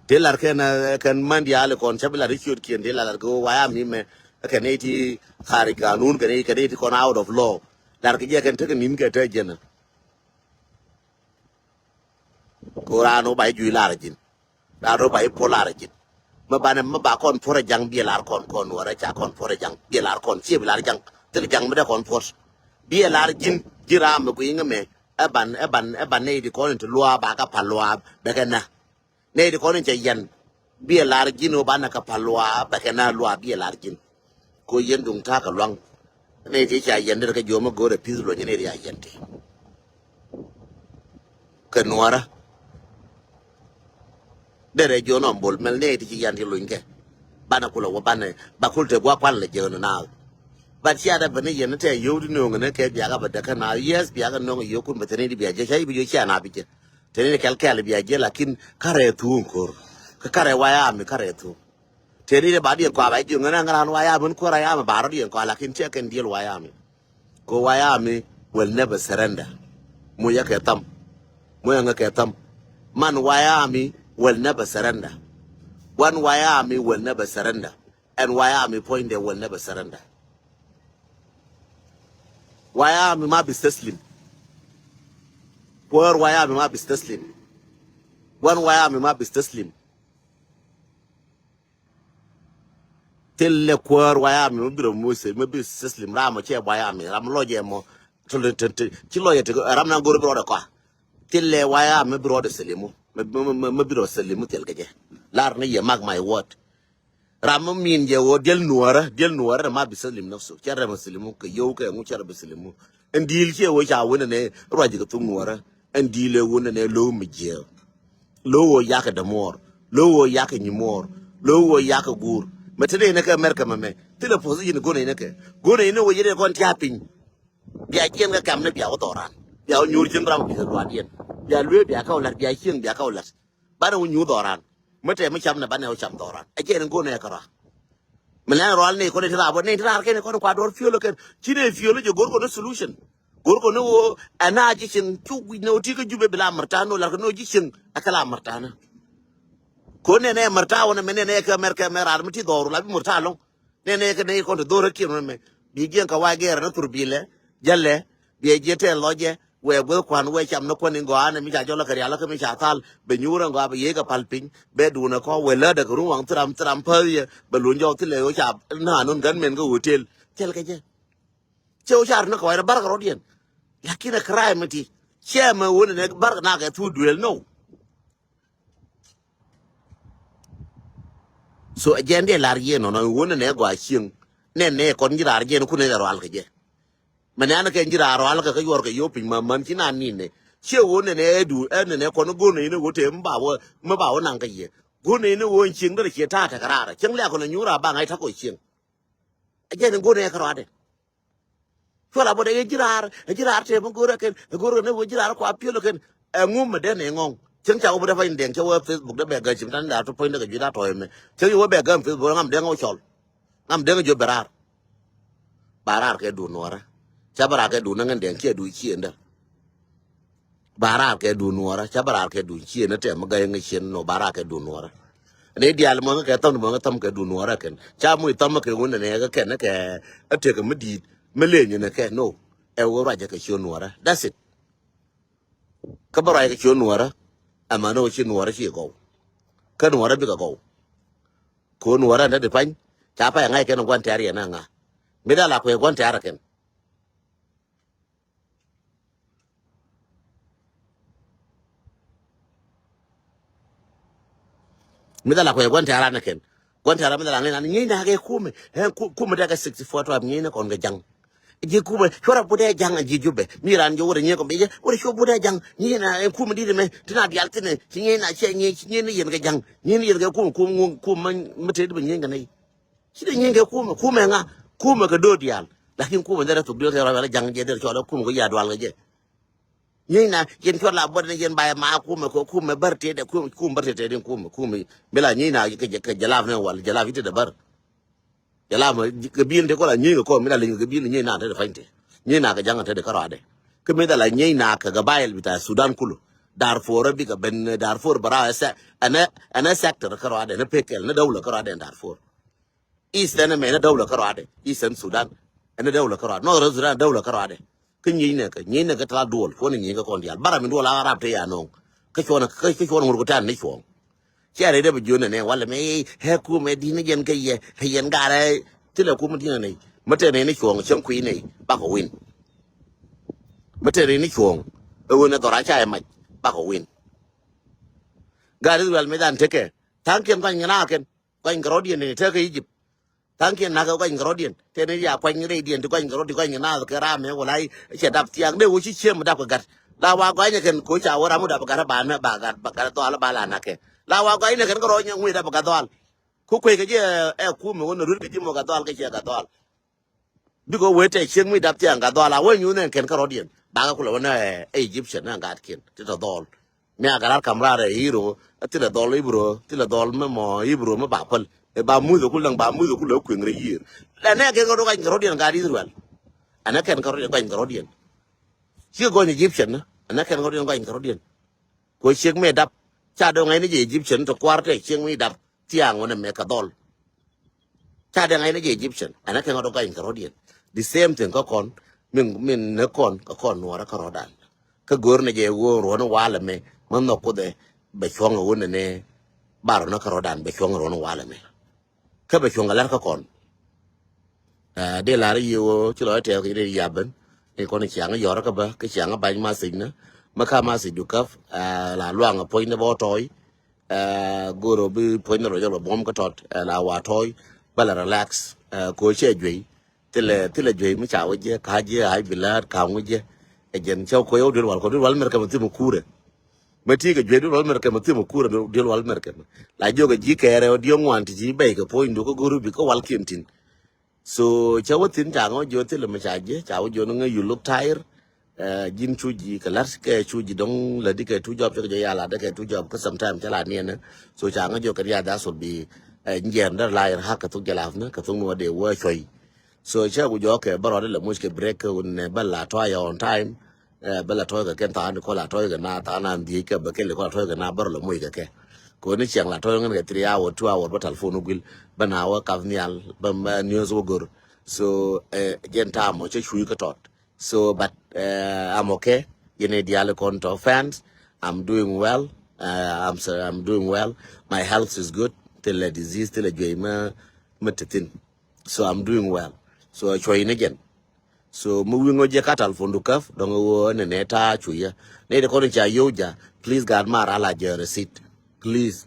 Ti lar kɛ na kɛn man diaal kɔn ca bi lar i̱ ciöt kiɛn ti lar kɛ wee waya ami mɛ kɛn i̱ ti khari ganun kɛn i̱ kɛn i̱ ti kɔn out of law. Lar kɛ jɛ kɛn tekɛ ni̱n kɛ tekɛ jɛn ɛ. Ko raan wä ba i̱ jui̱ lar ji̱n. Raan rɔ ba i̱ puɔ̱r lar ji̱n. Mä banɛ mä ba kɔn puɔ̱r ɛ ja̱ŋ biɛ lar kɔn kɔn wärä ca kɔn puɔ̱r ɛ ja̱ŋ biɛ lar kɔn ciɛ bi lar ja̱ŋ thil ja̱ŋ mi dee kɔn puɔ̱r. Biɛ lar ji̱n ji̱ raam mi gui̱i̱ŋä mɛ Ɛ ban, ɛ ban, ɛ ban nɛy ti kɔn in ti luaak ba kɛ pal luaak bɛ kɛ na. Nɛy ti kɔn in cɛ yɛn. Biɛ lar ji̱n ɣöö banɛ kɛ pal luaak bɛ kɛ na luaak biɛ lar ji̱n. Ko yɛn duŋ ta̱a̱ kɛ luaŋ. Nɛy ti ca yɛn derɛ kɛ jiɔam mi go̱o̱rɛ pi̱th luɔ̱ny nɛy ti ca yɛn ti. Kɛ nuɔ̱ɔ̱rä. Derɛ jiɔn ɔm bol mɛl nɛy ti ci yɛn ti luny kɛ. Banɛ kulɛ wä banɛ ba kul te gua̱a̱k kuan lɛ jiɛn naath. But cia dɛ bä ni yɛn ni tɛ yio̱w di no̱o̱ŋ ni kɛ biakä bä däkä naath. Yes, biakä no̱o̱ŋ yio̱w kun bä theni di bia jɛ ca i̱ bi jiɔ cia na bi jɛ. Teni di kɛl kɛl bia jɛ lakin karɛ thuŋ ko̱r. Kä karɛ waya mi karɛ thuŋ. Teni di ba diɛn kɔa ba jiɔ ŋän ŋän ran waya mi kuäär aya mi ba rɔ diɛn kɔa lakin cia kɛn diɛl waya mi. Ko White Army will never surrender. Mu yɛ kɛ tham. Mu yɛ ŋä kɛ tham. Man White Army will never surrender. One White Army will never surrender. And White Army point they will never surrender. White Army ma bi teslim. Kuäär White Army ma bi teslim. One White Army ma bi teslim. Thilɛ kuäär White Army mi bi rɔ Moses mi bi teslim ram mɔ cɛ White Army ram lɔc jɛ mɔ. Tuli tuli ci lɔc jɛ ti ram na go̱r bi rɔɔdɛ kɔa. Thilɛ White Army mi bi rɔɔdɛ selimu mi bi rɔ selimu thil kɛ jɛ. Lar ni yɛ, mark my word. Ram mi min jɛ wä diɛl nuɔrä diɛl nuɔrä ma bi selimu nafsu cɛ rɛ ma selimu kɛ yow kɛ ŋu cɛ rɛ bi selimu. Ɛn diil ciɛ wä ca wä nɛ nɛ ruac jɛ kɛ thuk nuɔrä. Ɛn diil ɛ wä nɛ nɛ lo̱w mi jiɛɛw. Lo̱w wä yakɛ dämuɔɔr. Lo̱w wä yakɛ nyimuɔɔr. Lo̱w wä yakɛ guur. Mɛ te nɛy ni kɛ America mɛ mɛ thilɛ position go̱n nɛy ni kɛ go̱n nɛy ni wä yet ɛ kɔn tia̱a̱ piny. Bia jiɛn kɛ kɛm ni bia wä dhɔran bia wä nyuur jiɛn ram bia luaadiɛn. Bia luee bia kɛ wä la̱t bia cieŋ bia kɛ wä la̱t. Banɛ wä nyuur dhɔran. Mɛ te mi cam ni banɛ wä cam dhɔran ɛ jiɛn go̱n nɛy kɛ rɔa. Mi lɛn rual ni kɔn iti raar bä ni iti raar kɛn kɔn kua duɔr fiöl kɛn ci ni fiöl jɛ go̱r kɔn ni solution. Go̱r kɔn ni ɣöö ɛn a ji̱ cieŋ cu guic ni ɣöö ti kä Jubɛ bi la märta ni ɣöö lar kɛ ni ɣöö ji̱ cieŋ ɛ kɛ la märta ni. Ko̱n nɛn ɛ märta wä ni mɛ nɛn ɛ kɛ mɛr kɛ mɛr raar mi ti dhɔru la bi märta lɔ̱ŋ. Nɛn ɛ kɛ nɛy kɔn ti dho̱r ɛ kiɛn wä ni mɛ bi jiɛn kɛ wac gɛɛr ni thur bilɛ jälɛ. Biɛ jiɛ tɛl lɔcɛ wee gueth kuan wee cam ni kuan in gɔaa ni mi ca jɔl kɛ rial kä mi ca thal bɛ nyuur in gɔaa bɛ yiey kɛ pal piny bɛ duun ɛ kɔ wee lädɛ kɛ run waŋ thiram thiram päth yɛ bɛ luny jɔk thilɛ ɣöö ca naan nun gän men kä hotel. Thil kɛ jɛ cɛ ɣöö ca rin ni kɛ wac rɔ bar kɛ rɔ̱diɛn. Lakin ɛ crime mi ti cɛ mɛ ɣöö ni nɛ bar kɛ nak ɛ thuk duel no. So ɛ jɛn dee lar yɛ nɔnɔ wun nɛ gɔaa cieŋ. Nɛ nɛ kɔn ji̱ raar jɛn kun nɛ rual kɛ jɛ. Mɛ nɛ an kɛ ji̱ raar rual kɛ kɛ yuɔr kɛ yop piny ma man ci na nin nɛ ciɛ wun nɛ nɛ du ɛ nɛ nɛ kɔn go̱n nɛ in wun te mi ba wä mi ba wä naŋ kɛ yɛ go̱n nɛ in wun cieŋ dee ciɛ ta̱a̱ tɛ kɛ raar cieŋ lɛ kɔn nyuur a ba ŋa̱c ta̱k kɔ cieŋ. Ɛ jɛn go̱n nɛ kɛ ruadɛ. Cuɔl a bot ɛ ji̱ raar ɛ ji̱ raar tëë mi go̱o̱r ɛ kɛn ɛ go̱o̱r ɛ ni wee ji̱ raar kua piöl ɛ kɛn. Ɛ ŋum ɛ den ɛ ŋɔŋ cieŋ ca wä bot ɛ pany dɛŋ cɛ wä Facebook dee bɛ gäc cim tan da̱a̱r ti puɔ̱ny dee kɛ jui̱ da̱a̱ tɔ̱ɔ̱c ɛmɛ cieŋ ci wä bɛ gäm Facebook ɛ ŋam dee ŋä wä cɔl. Ŋam dee ŋä jiö bɛ raar. Ba raar kɛ duun nuɔrä. Ca bä raar kɛ duun ni ŋän dɛŋ ciɛ duun ciëndä. Ba raar kɛ duun nuɔrä ca bä raar kɛ duun ciëndä tɛm mi gäy ŋä ciëndä nɔ ba raar kɛ duun nuɔrä. Ni diaal muɔ̱ŋ kɛ thɔm muɔ̱ŋ thɔm kɛ duun nuɔrä kɛn ca muc thɔm kɛ ŋun nɛ kɛ kɛn kɛ ɛ tëk mi di̱i̱t mi leny nɛ kɛ no. Ɛ wä ruacä kɛ ciö nuɔrä that's it. Kä bä ruacä kɛ ciö nuɔrä. Ɛmɛ ni wä ci nuɔrä ci gɔw. Kä nuɔrä bikɛ gɔw. Kɛ wä nuɔrä ɛn te di pany ca pay ŋa̱c kɛn gua̱n tɛ̈r yɛn ɛ ŋa. Mi dee la kuɛ gua̱n tɛ̈r kɛn. Mi dee la kuɛ gua̱n tɛ̈r an kɛn gua̱n tɛ̈r mi dee la ŋi̱n an ŋi̱n na kɛ kumɛ. Ɛn kumɛ dee kɛ sixty four twelve ŋi̱n kɔn kɛ ja̱ŋ. Ji̱ kumɛ cuɔr a put ɛ ja̱ŋ a ji̱ Jubɛ mi ran jɛ wä rɛ nyieŋ kɔn bi jɛ wä rɛ cuɔ put ɛ ja̱ŋ. Ŋi̱n na ɛn kumɛ di̱t mɛ ti na dial thin ɛ ci ŋi̱n na cɛ ŋi̱n ci ŋi̱n ni yɛn kɛ ja̱ŋ ŋi̱n ni yɛn kɛ kumɛ kumɛ ŋuŋ kumɛ mi te di bi ŋi̱n kɛ nɛy. Ci dee nyieŋ kɛ kumɛ kumɛ ŋa kumɛ kɛ do̱r diaal. Lakin kumɛ derɛ thuk diɔth kɛ rɔb ala ja̱ŋ jɛ derɛ cɔl kumɛ kɛ ya dual kɛ jɛ. Nyieŋ na yɛn cuɔt la buɔt ni yɛn ba yɛ ma kumɛ kɛ kumɛ bär tëë dɛ kumɛ kumɛ bär tëë tëë din kumɛ kumɛ. Mi la nyieŋ na kɛ jɛ kɛ jɛ lap ni wal jɛ lap i̱ tëë dɛ bär. Jɛ lap kɛ bi̱i̱l tëë kɔ la nyieŋ kɛ kɔ mi la liŋ kɛ bi̱i̱l nyieŋ na tëë dɛ pa̱ny tëë nyieŋ na kɛ ja̱ŋ tëë dɛ kärɔadɛ. Kä mi dee la nyieŋ na kɛ gabayil bita Sudan kulu. Darfur bikɛ ben Darfur bara ɛnɛ ɛnɛ sector kärɔadɛ ɛnɛ pekɛl ɛnɛ dawla kärɔadɛ Darfur. Eastern mɛ ni dawla kärɔadɛ Eastern Sudan. Ɛn ni dawla kärɔadɛ Northern Sudan dawla kärɔadɛ. Kä nyiec nɛ kɛ nyiec nɛ kɛ tala duɔl cuɔn ni nyiec kɛ kɔn diaal bara mi duɔl a rap te ya nɔŋ. Kä cuɔn kä cuɔn ŋur ku tan ni cuɔŋ. Cia rɛy dee bi jiön nɛ nɛ walɛ mɛ hɛ kumɛ di̱n ni jɛn kä yɛ ɛ yɛn garɛ. Thilɛ kumɛ di̱n nɛ nɛ mɛ te nɛ ni cuɔŋ cäŋ kui̱ nɛ bakɔ win. Mɛ te nɛ ni cuɔŋ Ɛ ɣöö nɛ dhɔr a ca ɛ mac bakɔ win. Gaat Israel mëë dan tekɛ tha̱a̱ŋkiɛn kuany kɛ naath kɛn, kuany kɛ rɔ̱diɛn ni tekɛ Egypt. Tha̱a̱ŋkiɛn na̱kɛ kuany kɛ rɔ̱diɛn. Tëë ni ya kuany rɛydiɛn ti kuany kɛ rɔ̱ ti kuany kɛ naath kɛ ram ɛ wala i̱ cɛ dap thia̱a̱ŋ dee wä ci ciëm dap kɛ gat. La wa gɔany ɛ kɛn ko̱ ca wä ram wä dap gat ba nä ba gat ba gat dhɔal ba la na̱kɛ. La wa gɔany ni kɛn kɛ rɔ̱ nyɛ ŋui̱ dap gat dhɔal. Ku kuec kɛ ji̱ ɛ kumɛ wä ni rut kɛ ji̱ mɔ gat dhɔal kɛ ciɛ gat dhɔal. Bikɛ wee tɛ cieŋ mi dap thiaŋ ka dhɔal a wee nyuuth ɛn kɛn kärɔ̱diɛn. Bakɛ kulɛ wä nɛ ɛ Egyptian nɛ gatkiɛn ti tɔ dhɔl. Mi a kɛ lar kam raar ɛ Hiro, ɛ thilɛ dhɔl Hibru, thilɛ dhɔl mi mɔ Hibru mi ba päl. Ɛ ba muth ɛ kul daŋ ba muth ɛ kul ɛ kueŋ rɛ yiër. Lɛ nɛ kɛn kärɔ̱ gɔny kärɔ̱diɛn gat Israel. Ɛnɛ kɛn kärɔ̱diɛn gɔny kärɔ̱diɛn. Cikɛ gɔny Egyptian nɛ ɛnɛ kɛn kärɔ̱diɛn gɔny kärɔ̱diɛn. Kɛ ɣöö ciek mëë dap ca dɔ̱ŋ ŋäcni jɛ Egyptian tɔ kua̱r tɛ ciek mëë dap thiaŋ wä nɛ mɛ kɛ dhɔl. Ca dɔ̱ŋ ŋäcni jɛ Egyptian ɛn ɛ kɛ ŋɔt ɔ gɔny kɛ rɔ̱diɛn. The same thing kä kɔn min min ne kɔn kɛ kɔn nuɔrä kä rɔ̱dan. Kä go̱r nɛ jɛ ɣöö ruɔ̱n walɛ mɛ mɛ nhɔk kuthɛ bɛ cuɔ̱ŋ ɛ wä nɛ nɛ bar rɔ̱n kä rɔ̱dan bɛ cuɔ̱ŋ ruɔ̱n walɛ mɛ. Kä bɛ cuɔ̱ŋ kɛ lɛr kä kɔn. Dee lar i̱ ɣöö ci lɔc tɛɛk kɛ rɛy ya̱bän. Ni kɔn ciaŋ yɔr kä bä kä ciaŋ ba̱ny message nä. Mä ka message du käp la luaŋ puɔ̱ny ni bä tɔy. Go̱r ɔ bi puɔ̱ny ni rɔ jɔl bä buɔ̱m kä tɔt la wa tɔy. Bä la relax. Ko cɛ juey thilɛ thilɛ juey mi ca wä jɛ ka jɛ ay bi la̱a̱t ka ŋu jɛ. Ɛ jɛn cɛ ko yɛ wä duel wal ko duel wal mɛr kɛ mɛ thim kurɛ. Mɛ ti kɛ juey duel wal mɛr kɛ mɛ thim kurɛ duel wal mɛr kɛ mɛ la jiök ɛ ji̱ kɛɛrɛ ɔ diɛ ŋuan ti ji̱ bɛy kɛ puɔ̱ny du kä go̱r bi kä wal kiɛn tin. So cä wä thi̱n ca ŋä wä jiö thilɛ mi ca jiɛ ca wä jiö ni ŋä you look tired. Ji̱n cu ji̱ kɛ la̱t kɛ cu ji̱ dɔ̱ŋ lätdi kɛ two job cä kɛ jɛ ya la̱t kɛ two job kä sometime cä la niɛn. So ca ŋä jiö kɛ riath das will be njiɛn där la yɛn ha̱k kɛ thuk jɛ la̱th ni kɛ thuk ni wä dee wä cuɔy. So cä ku jɔɔk kɛ bä rɔɔdɛ lɛ muc kɛ break kɛ wun nɛ bä la tɔ̱a̱ yɛ on time. Bä la tɔ̱ɔ̱c kɛ kɛn tha̱a̱ŋ ni kɔ la tɔ̱ɔ̱c kɛ na tha̱a̱ŋ na dhiec kɛ bä kɛn li kɔ la tɔ̱ɔ̱c kɛ na bä rɔ lɛ muc kɛ kɛ. Kɛ ni ciɛŋ la tɔ̱ɔ̱c ŋän kɛ three hour two hour bä telephone wä guil bä na wä kap nhial bä news wä gör. So jɛn ta̱a̱ mɔ cä cuc kä tɔt. So but I'm okay. Yɛn i̱ diaal kɔn tɔ fans. I'm doing well. I'm so I'm doing well. My health is good. Thilɛ disease thilɛ juey mä mä ti thin. So I'm doing well. So cuɔy ni jɛn. So mi wi̱i̱ ŋɔ jɛ ka telephone du käp dɔ̱ŋ ɣöö ɛn nɛ ta̱a̱ cu yɛ. Nɛ ti kɔn ca yio̱w ja. Please gat ma ral a jɛ receipt. Please.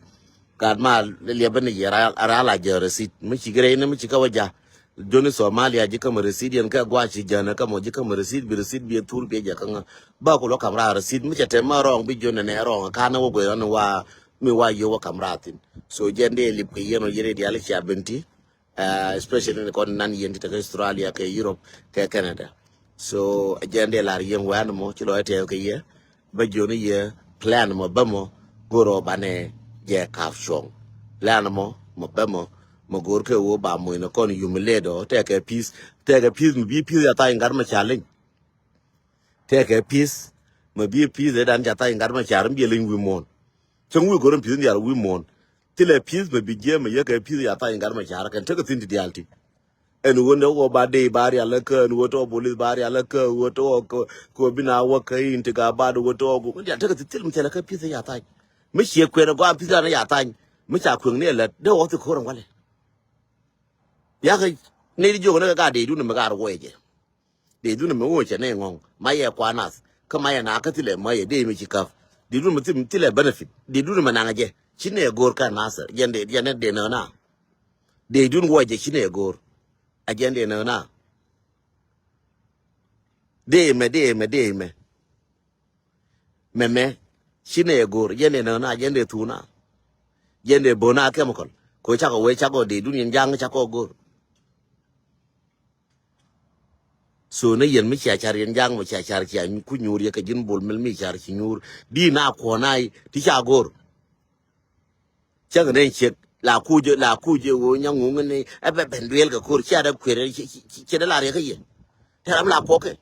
Gat ma liɛpä ni yɛ ral a jɛ receipt mi ci gɛ rɛy ni mi ci kä wä ja. Joni Somalia ji̱ kä mi receipt yɛn kɛ gua̱c ci jänä kä mɔ ji̱ kä mi receipt bi receipt bi ɛ thur bi ɛ jɛ kä ŋä. Ba ku lɔ kam raa receipt mi cɛ tɛm ma rɔɔŋ bi joni nɛ rɔɔŋ ka̱n wä guɛ rɔn wa mi wa yio̱w wä kam raa thin. So jɛn dee lip kɛ yɛn ɔ yɛn i̱ diaal cia ben ti. Especially ni kɔn nan yɛn ti tekɛ Australia kɛ Europe kɛ Canada. So jɛn dee lar yɛn wɛn mɔ ci lɔ tɛɛw kɛ yɛ bä jiɔni yɛ plan mɔ bä mɔ go̱r ɔ banɛ jɛ kap cuɔŋ. Plan mɔ mɔ bä mɔ mɔ go̱r kɛ wä ba mɔ in kɔn humiliate ɔ tɛkɛ peace tɛkɛ peace mi bi peace ya tha̱a̱ŋ gat mɛ ca leny. Tɛkɛ peace mɛ bi peace ɛ dan ca tha̱a̱ŋ gat mɛ ca rim bi leny wi̱i̱ muɔ̱ɔ̱n. Cäŋ wi̱i̱ go̱r in peace in dial wi̱i̱ muɔ̱ɔ̱n. Thilɛ peace mɛ bi jiɛm mɛ yɛ kɛ peace ya tha̱a̱ŋ gat mɛ ca rim kɛn tekɛ thin ti dial ti. Ɛn ɣöö ni wä ba dee ba rial kä ɛn ɣöö tɔ bolis ba rial kä ɣöö tɔ kɛ ɣöö bi na wä kä in ti ka ba de ɣöö tɔ gu mi dial tekɛ thil mi thilɛ kä pi̱th ya thany. Mi ciɛ kuɛn gɔaa pi̱th ya thany mi ca kueŋ ni ɛlɛt dee wä thi ko̱r ɛn walɛ. Yakɛ ni di jiök ni kɛ ka dee dun mi ka ruɔy jɛ. Dee dun mi wä cɛ ni ŋɔŋ ma yɛ kua nath kä ma yɛ na kä thilɛ ma yɛ dee mi ci käp. Dee dun mi thilɛ benefit dee dun mi naŋ jɛ ci ni ɛ go̱o̱r kä nath jɛn dee jɛn dee nä na. Dee dun wä jɛ ci ni ɛ go̱o̱r. A jɛn dee nä na. Dee mɛ dee mɛ dee mɛ. Mɛ mɛ ci nɛ go̱r jɛn dee nä na jɛn dee thuna. Jɛn dee böna chemical ko cakɔ wee cakɔ dee dun yɛn ja̱ŋ cakɔ go̱r. So ni yɛn mi cia car yɛn ja̱ŋ mɔ cia car cia ku nyuur yɛ kɛ ji̱n bol mil mi car ci nyuur di na kuɔna ti ca go̱r. Cäŋ ni ciek la kuc la kuc ɣöö nyaŋ ŋuŋ ni ɛ bɛ ben duel kɛ ko̱r cia dee kuer cia dee la riɛk kä yɛ. Te ram la kuɔk kɛ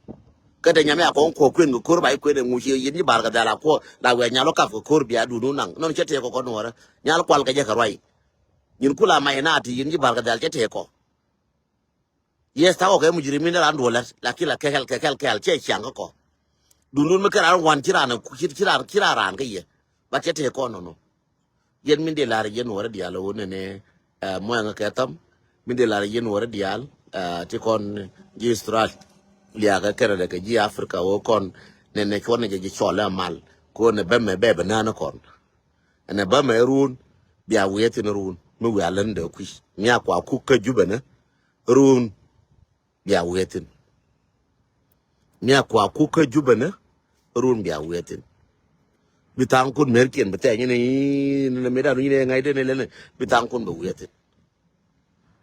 kä te nyam ya kɔŋ kuɔk kuen kɛ ko̱r ba i̱ kuen ɛ ŋuc yɛ yɛn ji̱ bar kɛ dhal a kuɔk la wiaa nyal wä kap kɛ ko̱r bia dun wä naŋ nɔn cɛ tëë kɔ kɔn nuɔrä nyal kual kɛ jɛ kɛ ruac. Nyin kula mac na ti yɛn ji̱ bar kɛ dhal cɛ tëë kɔ. Yes, ta̱kɔ kɛ mujrimin ran duɔlät lakin la kɛkɛl kɛkɛl kɛl cɛ ciaŋ kä kɔ. Dundun mi kɛ ran wan ci ran ci ran ci ran ran kä yɛ. Bat cɛ tëë kɔn nɔnɔ. Yɛn min dee lar yɛn wärä diaal wä nɛnɛ muɛŋä kɛ tham. Min dee lar yɛn wärä diaal ti kɔn ji̱ Australia kɛ Canada kɛ ji̱ Africa wä kɔn. Nɛ nɛ cuɔt nɛ jɛ ji̱ cɔl ɛ mal. Ko nɛ bä mɛ bɛ bɛ nään kɔn. Ɛnɛ bä mɛ run bia wiɛ thin run mi wiɛ län dee kui̱. Mia kua kuk kä Jubɛ nɛ run bia wiɛ thin. Mia kua kuk kä Jubɛ nɛ run bia wiɛ thin. Bi thaŋ kun merkiɛn bi thɛɛ nyɛ ni ni mi dan nyɛ ni ŋa̱c den ni lɛn bi thaŋ kun bi wiɛ thin.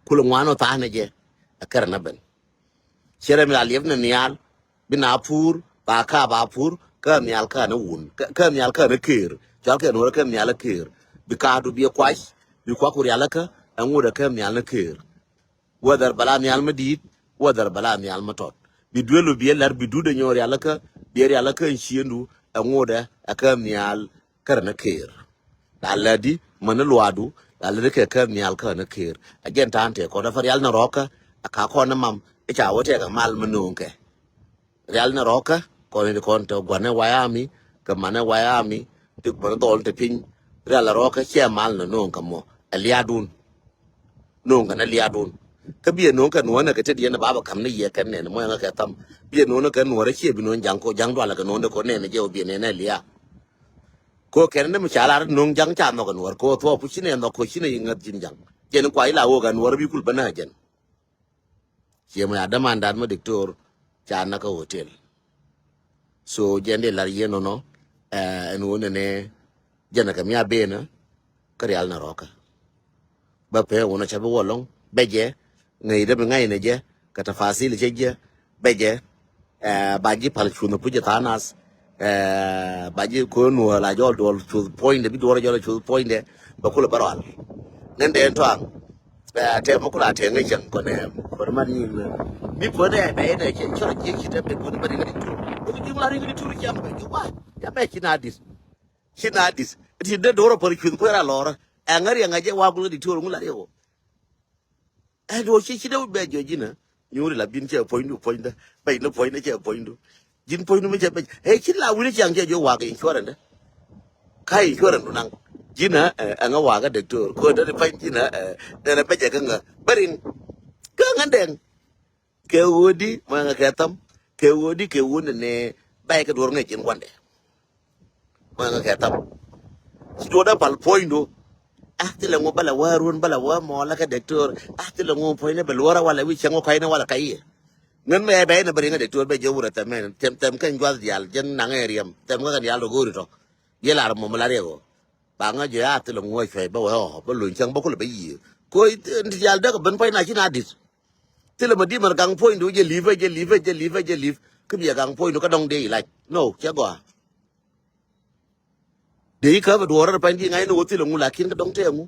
Kulɛ ŋuan ɔ tha̱a̱n ɛ jɛ ɛ kɛrɛ na ben. Cɛ rɛ mi la liɛp ni nhial bi na pur ba kaa ba pur kä nhial kä ni wun kä nhial kä ni keer. Cɔal kɛ nuɔrɛ kä nhial ɛ keer bi kaadu bi ɛ kuac bi kuak ku rial ɛ kä ɛ ŋut ɛ kä nhial ni keer. Whether bɛ la nhial mi di̱i̱t whether bɛ la nhial mi tɔt bi duel bi ɛ lɛr bi dut ɛ nyɔɔ rial ɛ kä bi ɛ rial ɛ kä ɛn ciëndu ɛ ŋut ɛ ɛ kä nhial kärɛ ni keer. La lätdi mäni luaadu la lätdi kɛ kä nhial kä ni keer. A jɛn ta̱a̱n tëë kɔn däpä rial ni rɔ̱kä a ka kɔn ni mam i̱ ca wä tɛk a mal mi no̱o̱ŋ kɛ. Rial ni rɔ̱kä kɔn in kɔn te gua̱n ni wayami kɛ man ni wayami ti gua̱n ni dhɔl te piny. Rial ni rɔ̱kä ciɛ mal ni no̱o̱ŋ kɛ mɔ ɛ lia̱a̱dun. No̱o̱ŋ kɛ ni lia̱a̱dun kä biɛ no̱o̱ŋ kɛ nuɔ̱ɔ̱n ni kɛ te diɛn ni babä ka̱m ni yɛ kɛ nɛn mɔ ɛŋä kɛ tham. Biɛ no̱o̱ŋ ni kɛ nuɔ̱ɔ̱r ciɛ bi no̱o̱ŋ ja̱ŋ ko ja̱ŋ dualɛ kɛ no̱o̱ŋ ni ko nɛn ni jɛ wä biɛ nɛn ni lia̱a̱. Ko kɛn ni mi ca lar no̱o̱ŋ ja̱ŋ ca nhɔk nuɔ̱ɔ̱r ko thuɔɔk ku ci nɛ nhɔk ko ci nɛ yi ŋäth ji̱n ja̱ŋ. Jɛn kua ila wok a nuɔ̱ɔ̱r bi kul bä nä jɛn. Ciɛ mɔ ya dämandan mi diktor ca nä kä hotel. So jɛn di lar yien nɔnɔ ɛn wun nɛ jɛn kɛ mia benä kä rial na rɔkä. Bä pɛ wun a ca bi wä lɔŋ bɛ jɛ ŋäc dä bi ŋa̱c nɛ jɛ kɛ tafasil cɛ jɛ bɛ jɛ. Ba ji̱ pal cuth ni puc tha̱a̱ŋ nath. Ba ji̱ ko̱n wä la jɔl duɔl cuth puɔ̱nydɛ bi duɔl jɔl cuth puɔ̱nydɛ. Bä kulɛ bä rɔal ŋän dee tɔaŋ. Tɛm mɛ kula tɛŋ ŋäc cäŋ kɔnɛ kɔnɛ man ni ŋä. Mi puɔ̱nɛ bɛ yɛn ɛ cɛ cɔr ji̱ ci tɛm dee puɔ̱nɛ bä ri ŋä di tur. Bä ji̱ ŋula ri ŋä di tur cam bɛ ji̱ wa. Ya bɛ ci na dis ci na dis ti dee do̱r ɔ pär cuth kuɛɛr a lɔrä. Ɛ ŋä riɛŋ ɛ jɛ wa gul ŋä di tur ŋula riɛk ɔ. Ɛn duɔ̱ɔ̱r ci ci dee wut bɛ jiɔ ji̱n ɛ nyuuri la bin cɛ puɔ̱nydu puɔ̱nydä bɛc ni puɔ̱nydä cɛ puɔ̱nydu. Ji̱n puɔ̱nydu mi cɛ bɛc ɛ ci la wi̱ni ciaŋ cɛ jiɔ wak insurance dä. Ka insurance du naŋ ji̱n ɛ ɛŋä wak ɛ doctor ko däni pa̱ny ji̱n ɛ nɛnɛ bɛc ɛ kä ŋä bärin kä ŋä dɛŋ. Kɛ ɣöödi mɔ ɛŋä kɛ thäm kɛ ɣöödi kɛ ɣöödi ni bɛc kɛ duɔ̱ɔ̱r ŋä ji̱n gua̱ndɛ. Mɔ ɛŋä kɛ thap. Ci duɔ̱ɔ̱dä pal puɔ̱nydu. Ah, thilɛ ŋu bä lɛ wä ruun bä lɛ wä mɔ lä kɛ doctor. Ah, thilɛ ŋu puɔ̱nydä bɛ luɔrä walɛ wi̱c cäŋ wä kɔ̱a̱cnä walɛ kɛ yiëë. Ŋän mɛ bɛ inɛ bä riŋä doctor bɛ jiɛ wurɛ thɛmɛn thɛm thɛm kɛn juath diaal jɛn naŋɛ riɛm thɛm kä kɛn diaal dɔ̱ go̱o̱ri tɔ. Yɛ lar mɔ mi la riɛk ɔ. Ba ŋä jiɛ a thilɛ ŋu a cuɛc bä wee ɔ bä luny cäŋ bä kulɛ bä yiëë. Koc ti diaal däk ben puɔ̱ny na ci na di̱t. Thilɛ mɛ di̱t mɛ gaŋ puɔ̱nydu jɛ li̱pä jɛ li̱pä jɛ li̱pä jɛ li̱p kä biɛ gaŋ puɔ̱nydu kä dɔŋ dee ilac. No, cɛ gɔaa. Dee ikä bɛ duɔɔrä pany di ŋa̱cni wä thilɛ ŋu lakin kä dɔ̱ŋ tɛɛ ŋu.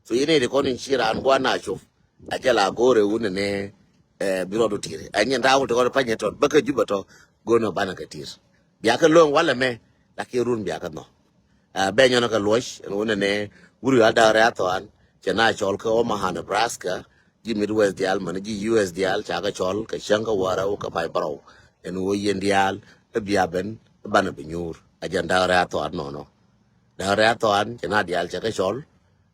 So yɛn ɛ di kɔn in ci raan gua̱n a cop. A jɛ la go̱o̱rɛ wun nɛ ɛ bi rɔɔdu ti̱i̱r ɛ nyɛn ta̱a̱ wun ti kɔn pany ɛ tɔt bä kä Jubɛ tɔ. Go̱o̱n ɔ banɛ kɛ ti̱i̱r. Bia kɛ lo̱o̱ŋ walɛ mɛ lakin run bia kɛ nhɔ. Ɛ bɛ nyɔn kɛ luɔc ɛn wun nɛ wuri al da̱a̱k rɛ̈ɛ̈ thɔan cɛ na cɔl kä Omaha, Nebraska. Ji̱ Midwest diaal mani ji̱ U S diaal ca kɛ cɔl kɛ cäŋ kä wäärä wä kɛ pay bärɔw. Ɛn wä yɛn diaal ɛ bia ben ɛ banɛ bi nyuur. A jɛn da̱a̱k rɛ̈ɛ̈ thɔan nɔnɔ. Da̱a̱k rɛ̈ɛ̈ thɔan cɛ na diaal cɛ kɛ cɔl.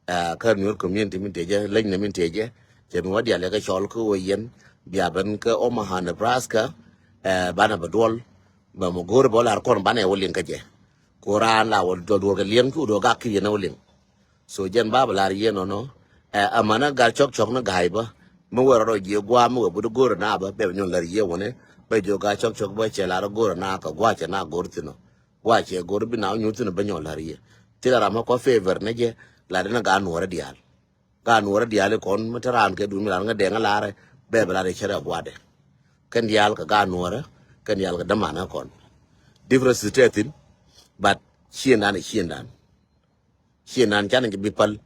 Ɛ kä Nuer community min tëë jɛ leny ni min tëë jɛ cɛ mi wä diaal cɛ kɛ cɔl kä wä yɛn bia ben kä Omaha, Nebraska. Ɛ banɛ bi duɔl bɛ mɔ go̱o̱r bɛ wä lar kɔn banɛ wä liŋ kä jɛ. Ko raan la wä duɔl duɔl kɛ liɛŋ cu duɔl gak ki yɛn wä liŋ. So jɛn ba bɛ lar yiëë nɔnɔ. Ɛ amanä gat cɔk cɔk ni ga̱a̱c bä mi wee rɔɔdɔ jiɛ gua̱a̱ mi wee but go̱o̱rä na bä bɛ bɛ nyɔn lar yiëë wänɛ. Bɛ jiɔ gat cɔk cɔk bä cɛ lar go̱o̱rä na kɛ gua̱a̱ cɛ na go̱o̱r thi̱n ɔ. Gua̱a̱ cɛ go̱o̱r bi na wä nyuur thi̱n bä nyɔn lar yiëë. Thilɛ ram mi kɔ favor ni jɛ lar ni gat nuɔrä diaal. Gat nuɔrä diaal ikɔn mi te raan kɛ duun mi lar ŋä dɛŋ lar bɛ bɛ lar icɛ rɛ gua̱dɛ. Kɛn diaal kɛ gat nuɔrä kɛn diaal kɛ dämanä kɔn. Difference tɛ thi̱n. But ciëndan ɛ ciëndan. Ciëndan canɛ jɛ bi päl.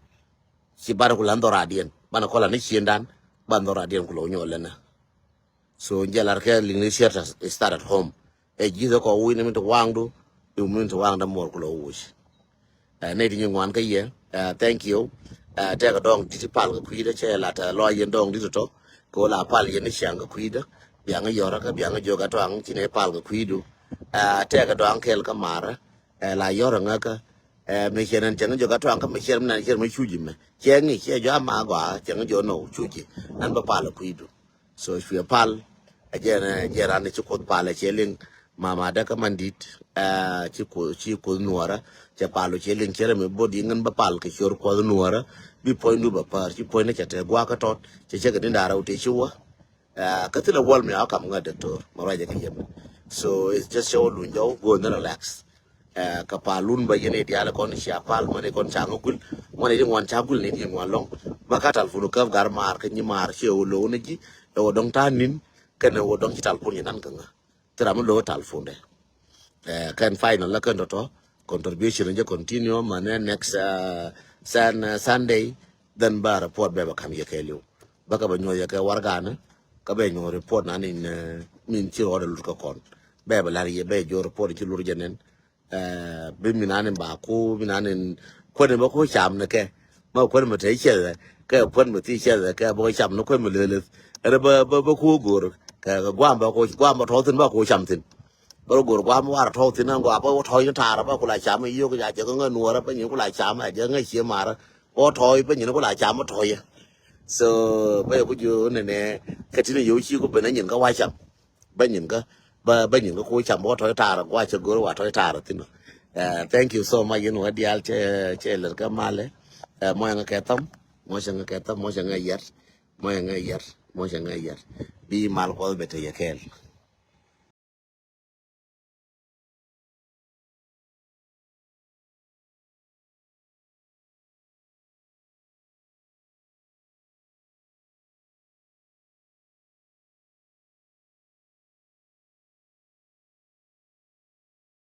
Ci banɛ ku lan dhɔr radiɛn banɛ kɔl ani ciëndan. Ban dhɔr radiɛn ku lo̱w nyɔl lɛnɛ. So jɛ lar kɛ liŋ ni ciɛr ta start at home. Ɛ ji̱th ɛ kɔ wi̱c ni min ti waŋdu. I̱ min ti waŋdä muɔr ku lo̱w wuc. Ɛ nɛy ti nyin ŋuan kä yɛ. Ɛ thank you. Ɛ tɛkɛ dɔŋ di̱t pal kɛ kui̱dä cɛ lat ɛ lɔac yɛn dɔŋ di̱t tɔ. Kɛ wä la pal yɛn ni ciaŋ kɛ kui̱dä. Biaŋ yɔrä kä biaŋ jiök ɛ tɔaŋ ci nɛ pal kɛ kui̱du. Ɛ tɛkɛ dɔaŋ kɛl kä marä. Ɛ la yɔrä ŋäkä. Ɛ mi ciɛn ɛn cäŋ jiök ɛ tɔaŋ kä mi ciɛn mi nan ciɛn mi cuci mɛ cɛ ŋi̱ cɛ jɔa ma gɔaa cäŋ jiök nɔ cuci. Ɛn bä pal kɛ kui̱du. So cuɛ pal. Ɛ jɛn ɛ jɛn ran ci kuoth pal ɛ cɛ liŋ. Mama dɛ kä man dit, ɛ, ci Kuoth, ci Kuoth Nuɔrä, cɛ pal wä cɛ liŋ cɛ rɛ mi bot yiŋ ŋän bä pal kɛ ciör Kuɔth Nuɔrä, bi puɔ̱nydu bä päär, ci puɔ̱ny ni cɛ te gua̱a̱k kä tɔt, cɛ cɛ kɛ ni da̱rä wä te ci wä. Ɛ, kä thilɛ wäl mi a kam ŋä doctor, ma ruacɛ kɛ yɛmɛ. So, it's just cɛ wä luny jɔw, go and relax. Ɛ, kä pal wun bä yɛn i̱ diaal kɔn cia pal, mani kɔn ca ŋä gul, mani ji̱ ŋuan ca gul ni ji̱ ŋuan lɔŋ. Bä ka talpun käp gar maar, kä nyi maar, ciɛ wä lo̱w ni ji̱, ɛ wä dɔŋ ta̱a̱ nin, kɛnɛ wä dɔŋ ci talpun yɛ nan kä ŋä. Thil ram mi lo̱k tal phone dɛ. Ɛ, kɛn final la kɛn tɔtɔ, contribution jɛ continue, manɛ next, ɛ, sun-, ɛ, Sunday, then ba report bɛ bɛ kam yɛ kɛɛliw. Bä kɛ bɛ nyuɔth yɛ kɛ warganɛ, kä bɛ nyuɔth report nan in, ɛ, min ci rɔɔdɛ lut kä kɔn. Bɛ bɛ lar yɛ bɛ jɔ report ci lur jɛ nɛn. Ɛ, bi mi nan in ba ku, mi nan in kuɛn in bä ku cam ni kɛ. Ma kuɛn mi te cɛthɛ, kɛ kuɛn mi thi cɛthɛ, kɛ bä ku cam ni kuɛn mi leleth. Ɛn bä, bä, bä ku go̱r, kɛ guam bä ku, guam bä tɔ̱ thin bä ku cam thin. Bä rɔ go̱r guam war tɔ̱ thin an guam bä tɔ̱ ni ta̱rä bä ku la cam i̱ yio̱k ja jɛ kä ŋä nuɔrä bä nyin ku la cam a jɛ ŋä cie marä. Bä tɔ̱ bä nyin ku la cam bä tɔ̱ yɛ. So bä yɛ ku jiö nɛnɛ kä tin yio̱k ci ku ben a nyin kä wa cam. Bä nyin kä, bä, bä nyin kä ku cam bä tɔ̱ ta̱rä, gua̱ cɛ go̱r wa tɔ̱ ta̱rä thin. Ɛ, thank you so much, yɛn wä diaal cɛ, cɛ lɛr kä malɛ. Ɛ, mɔcɛ ŋä kɛ thäm, mɔcɛ ŋä kɛ thäm, mɔcɛ ŋä yɛr, mɔcɛ ŋä yɛr, mɔcɛ ŋä yɛr. Bi mal Kuɔth bɛ te yɛ kɛɛl.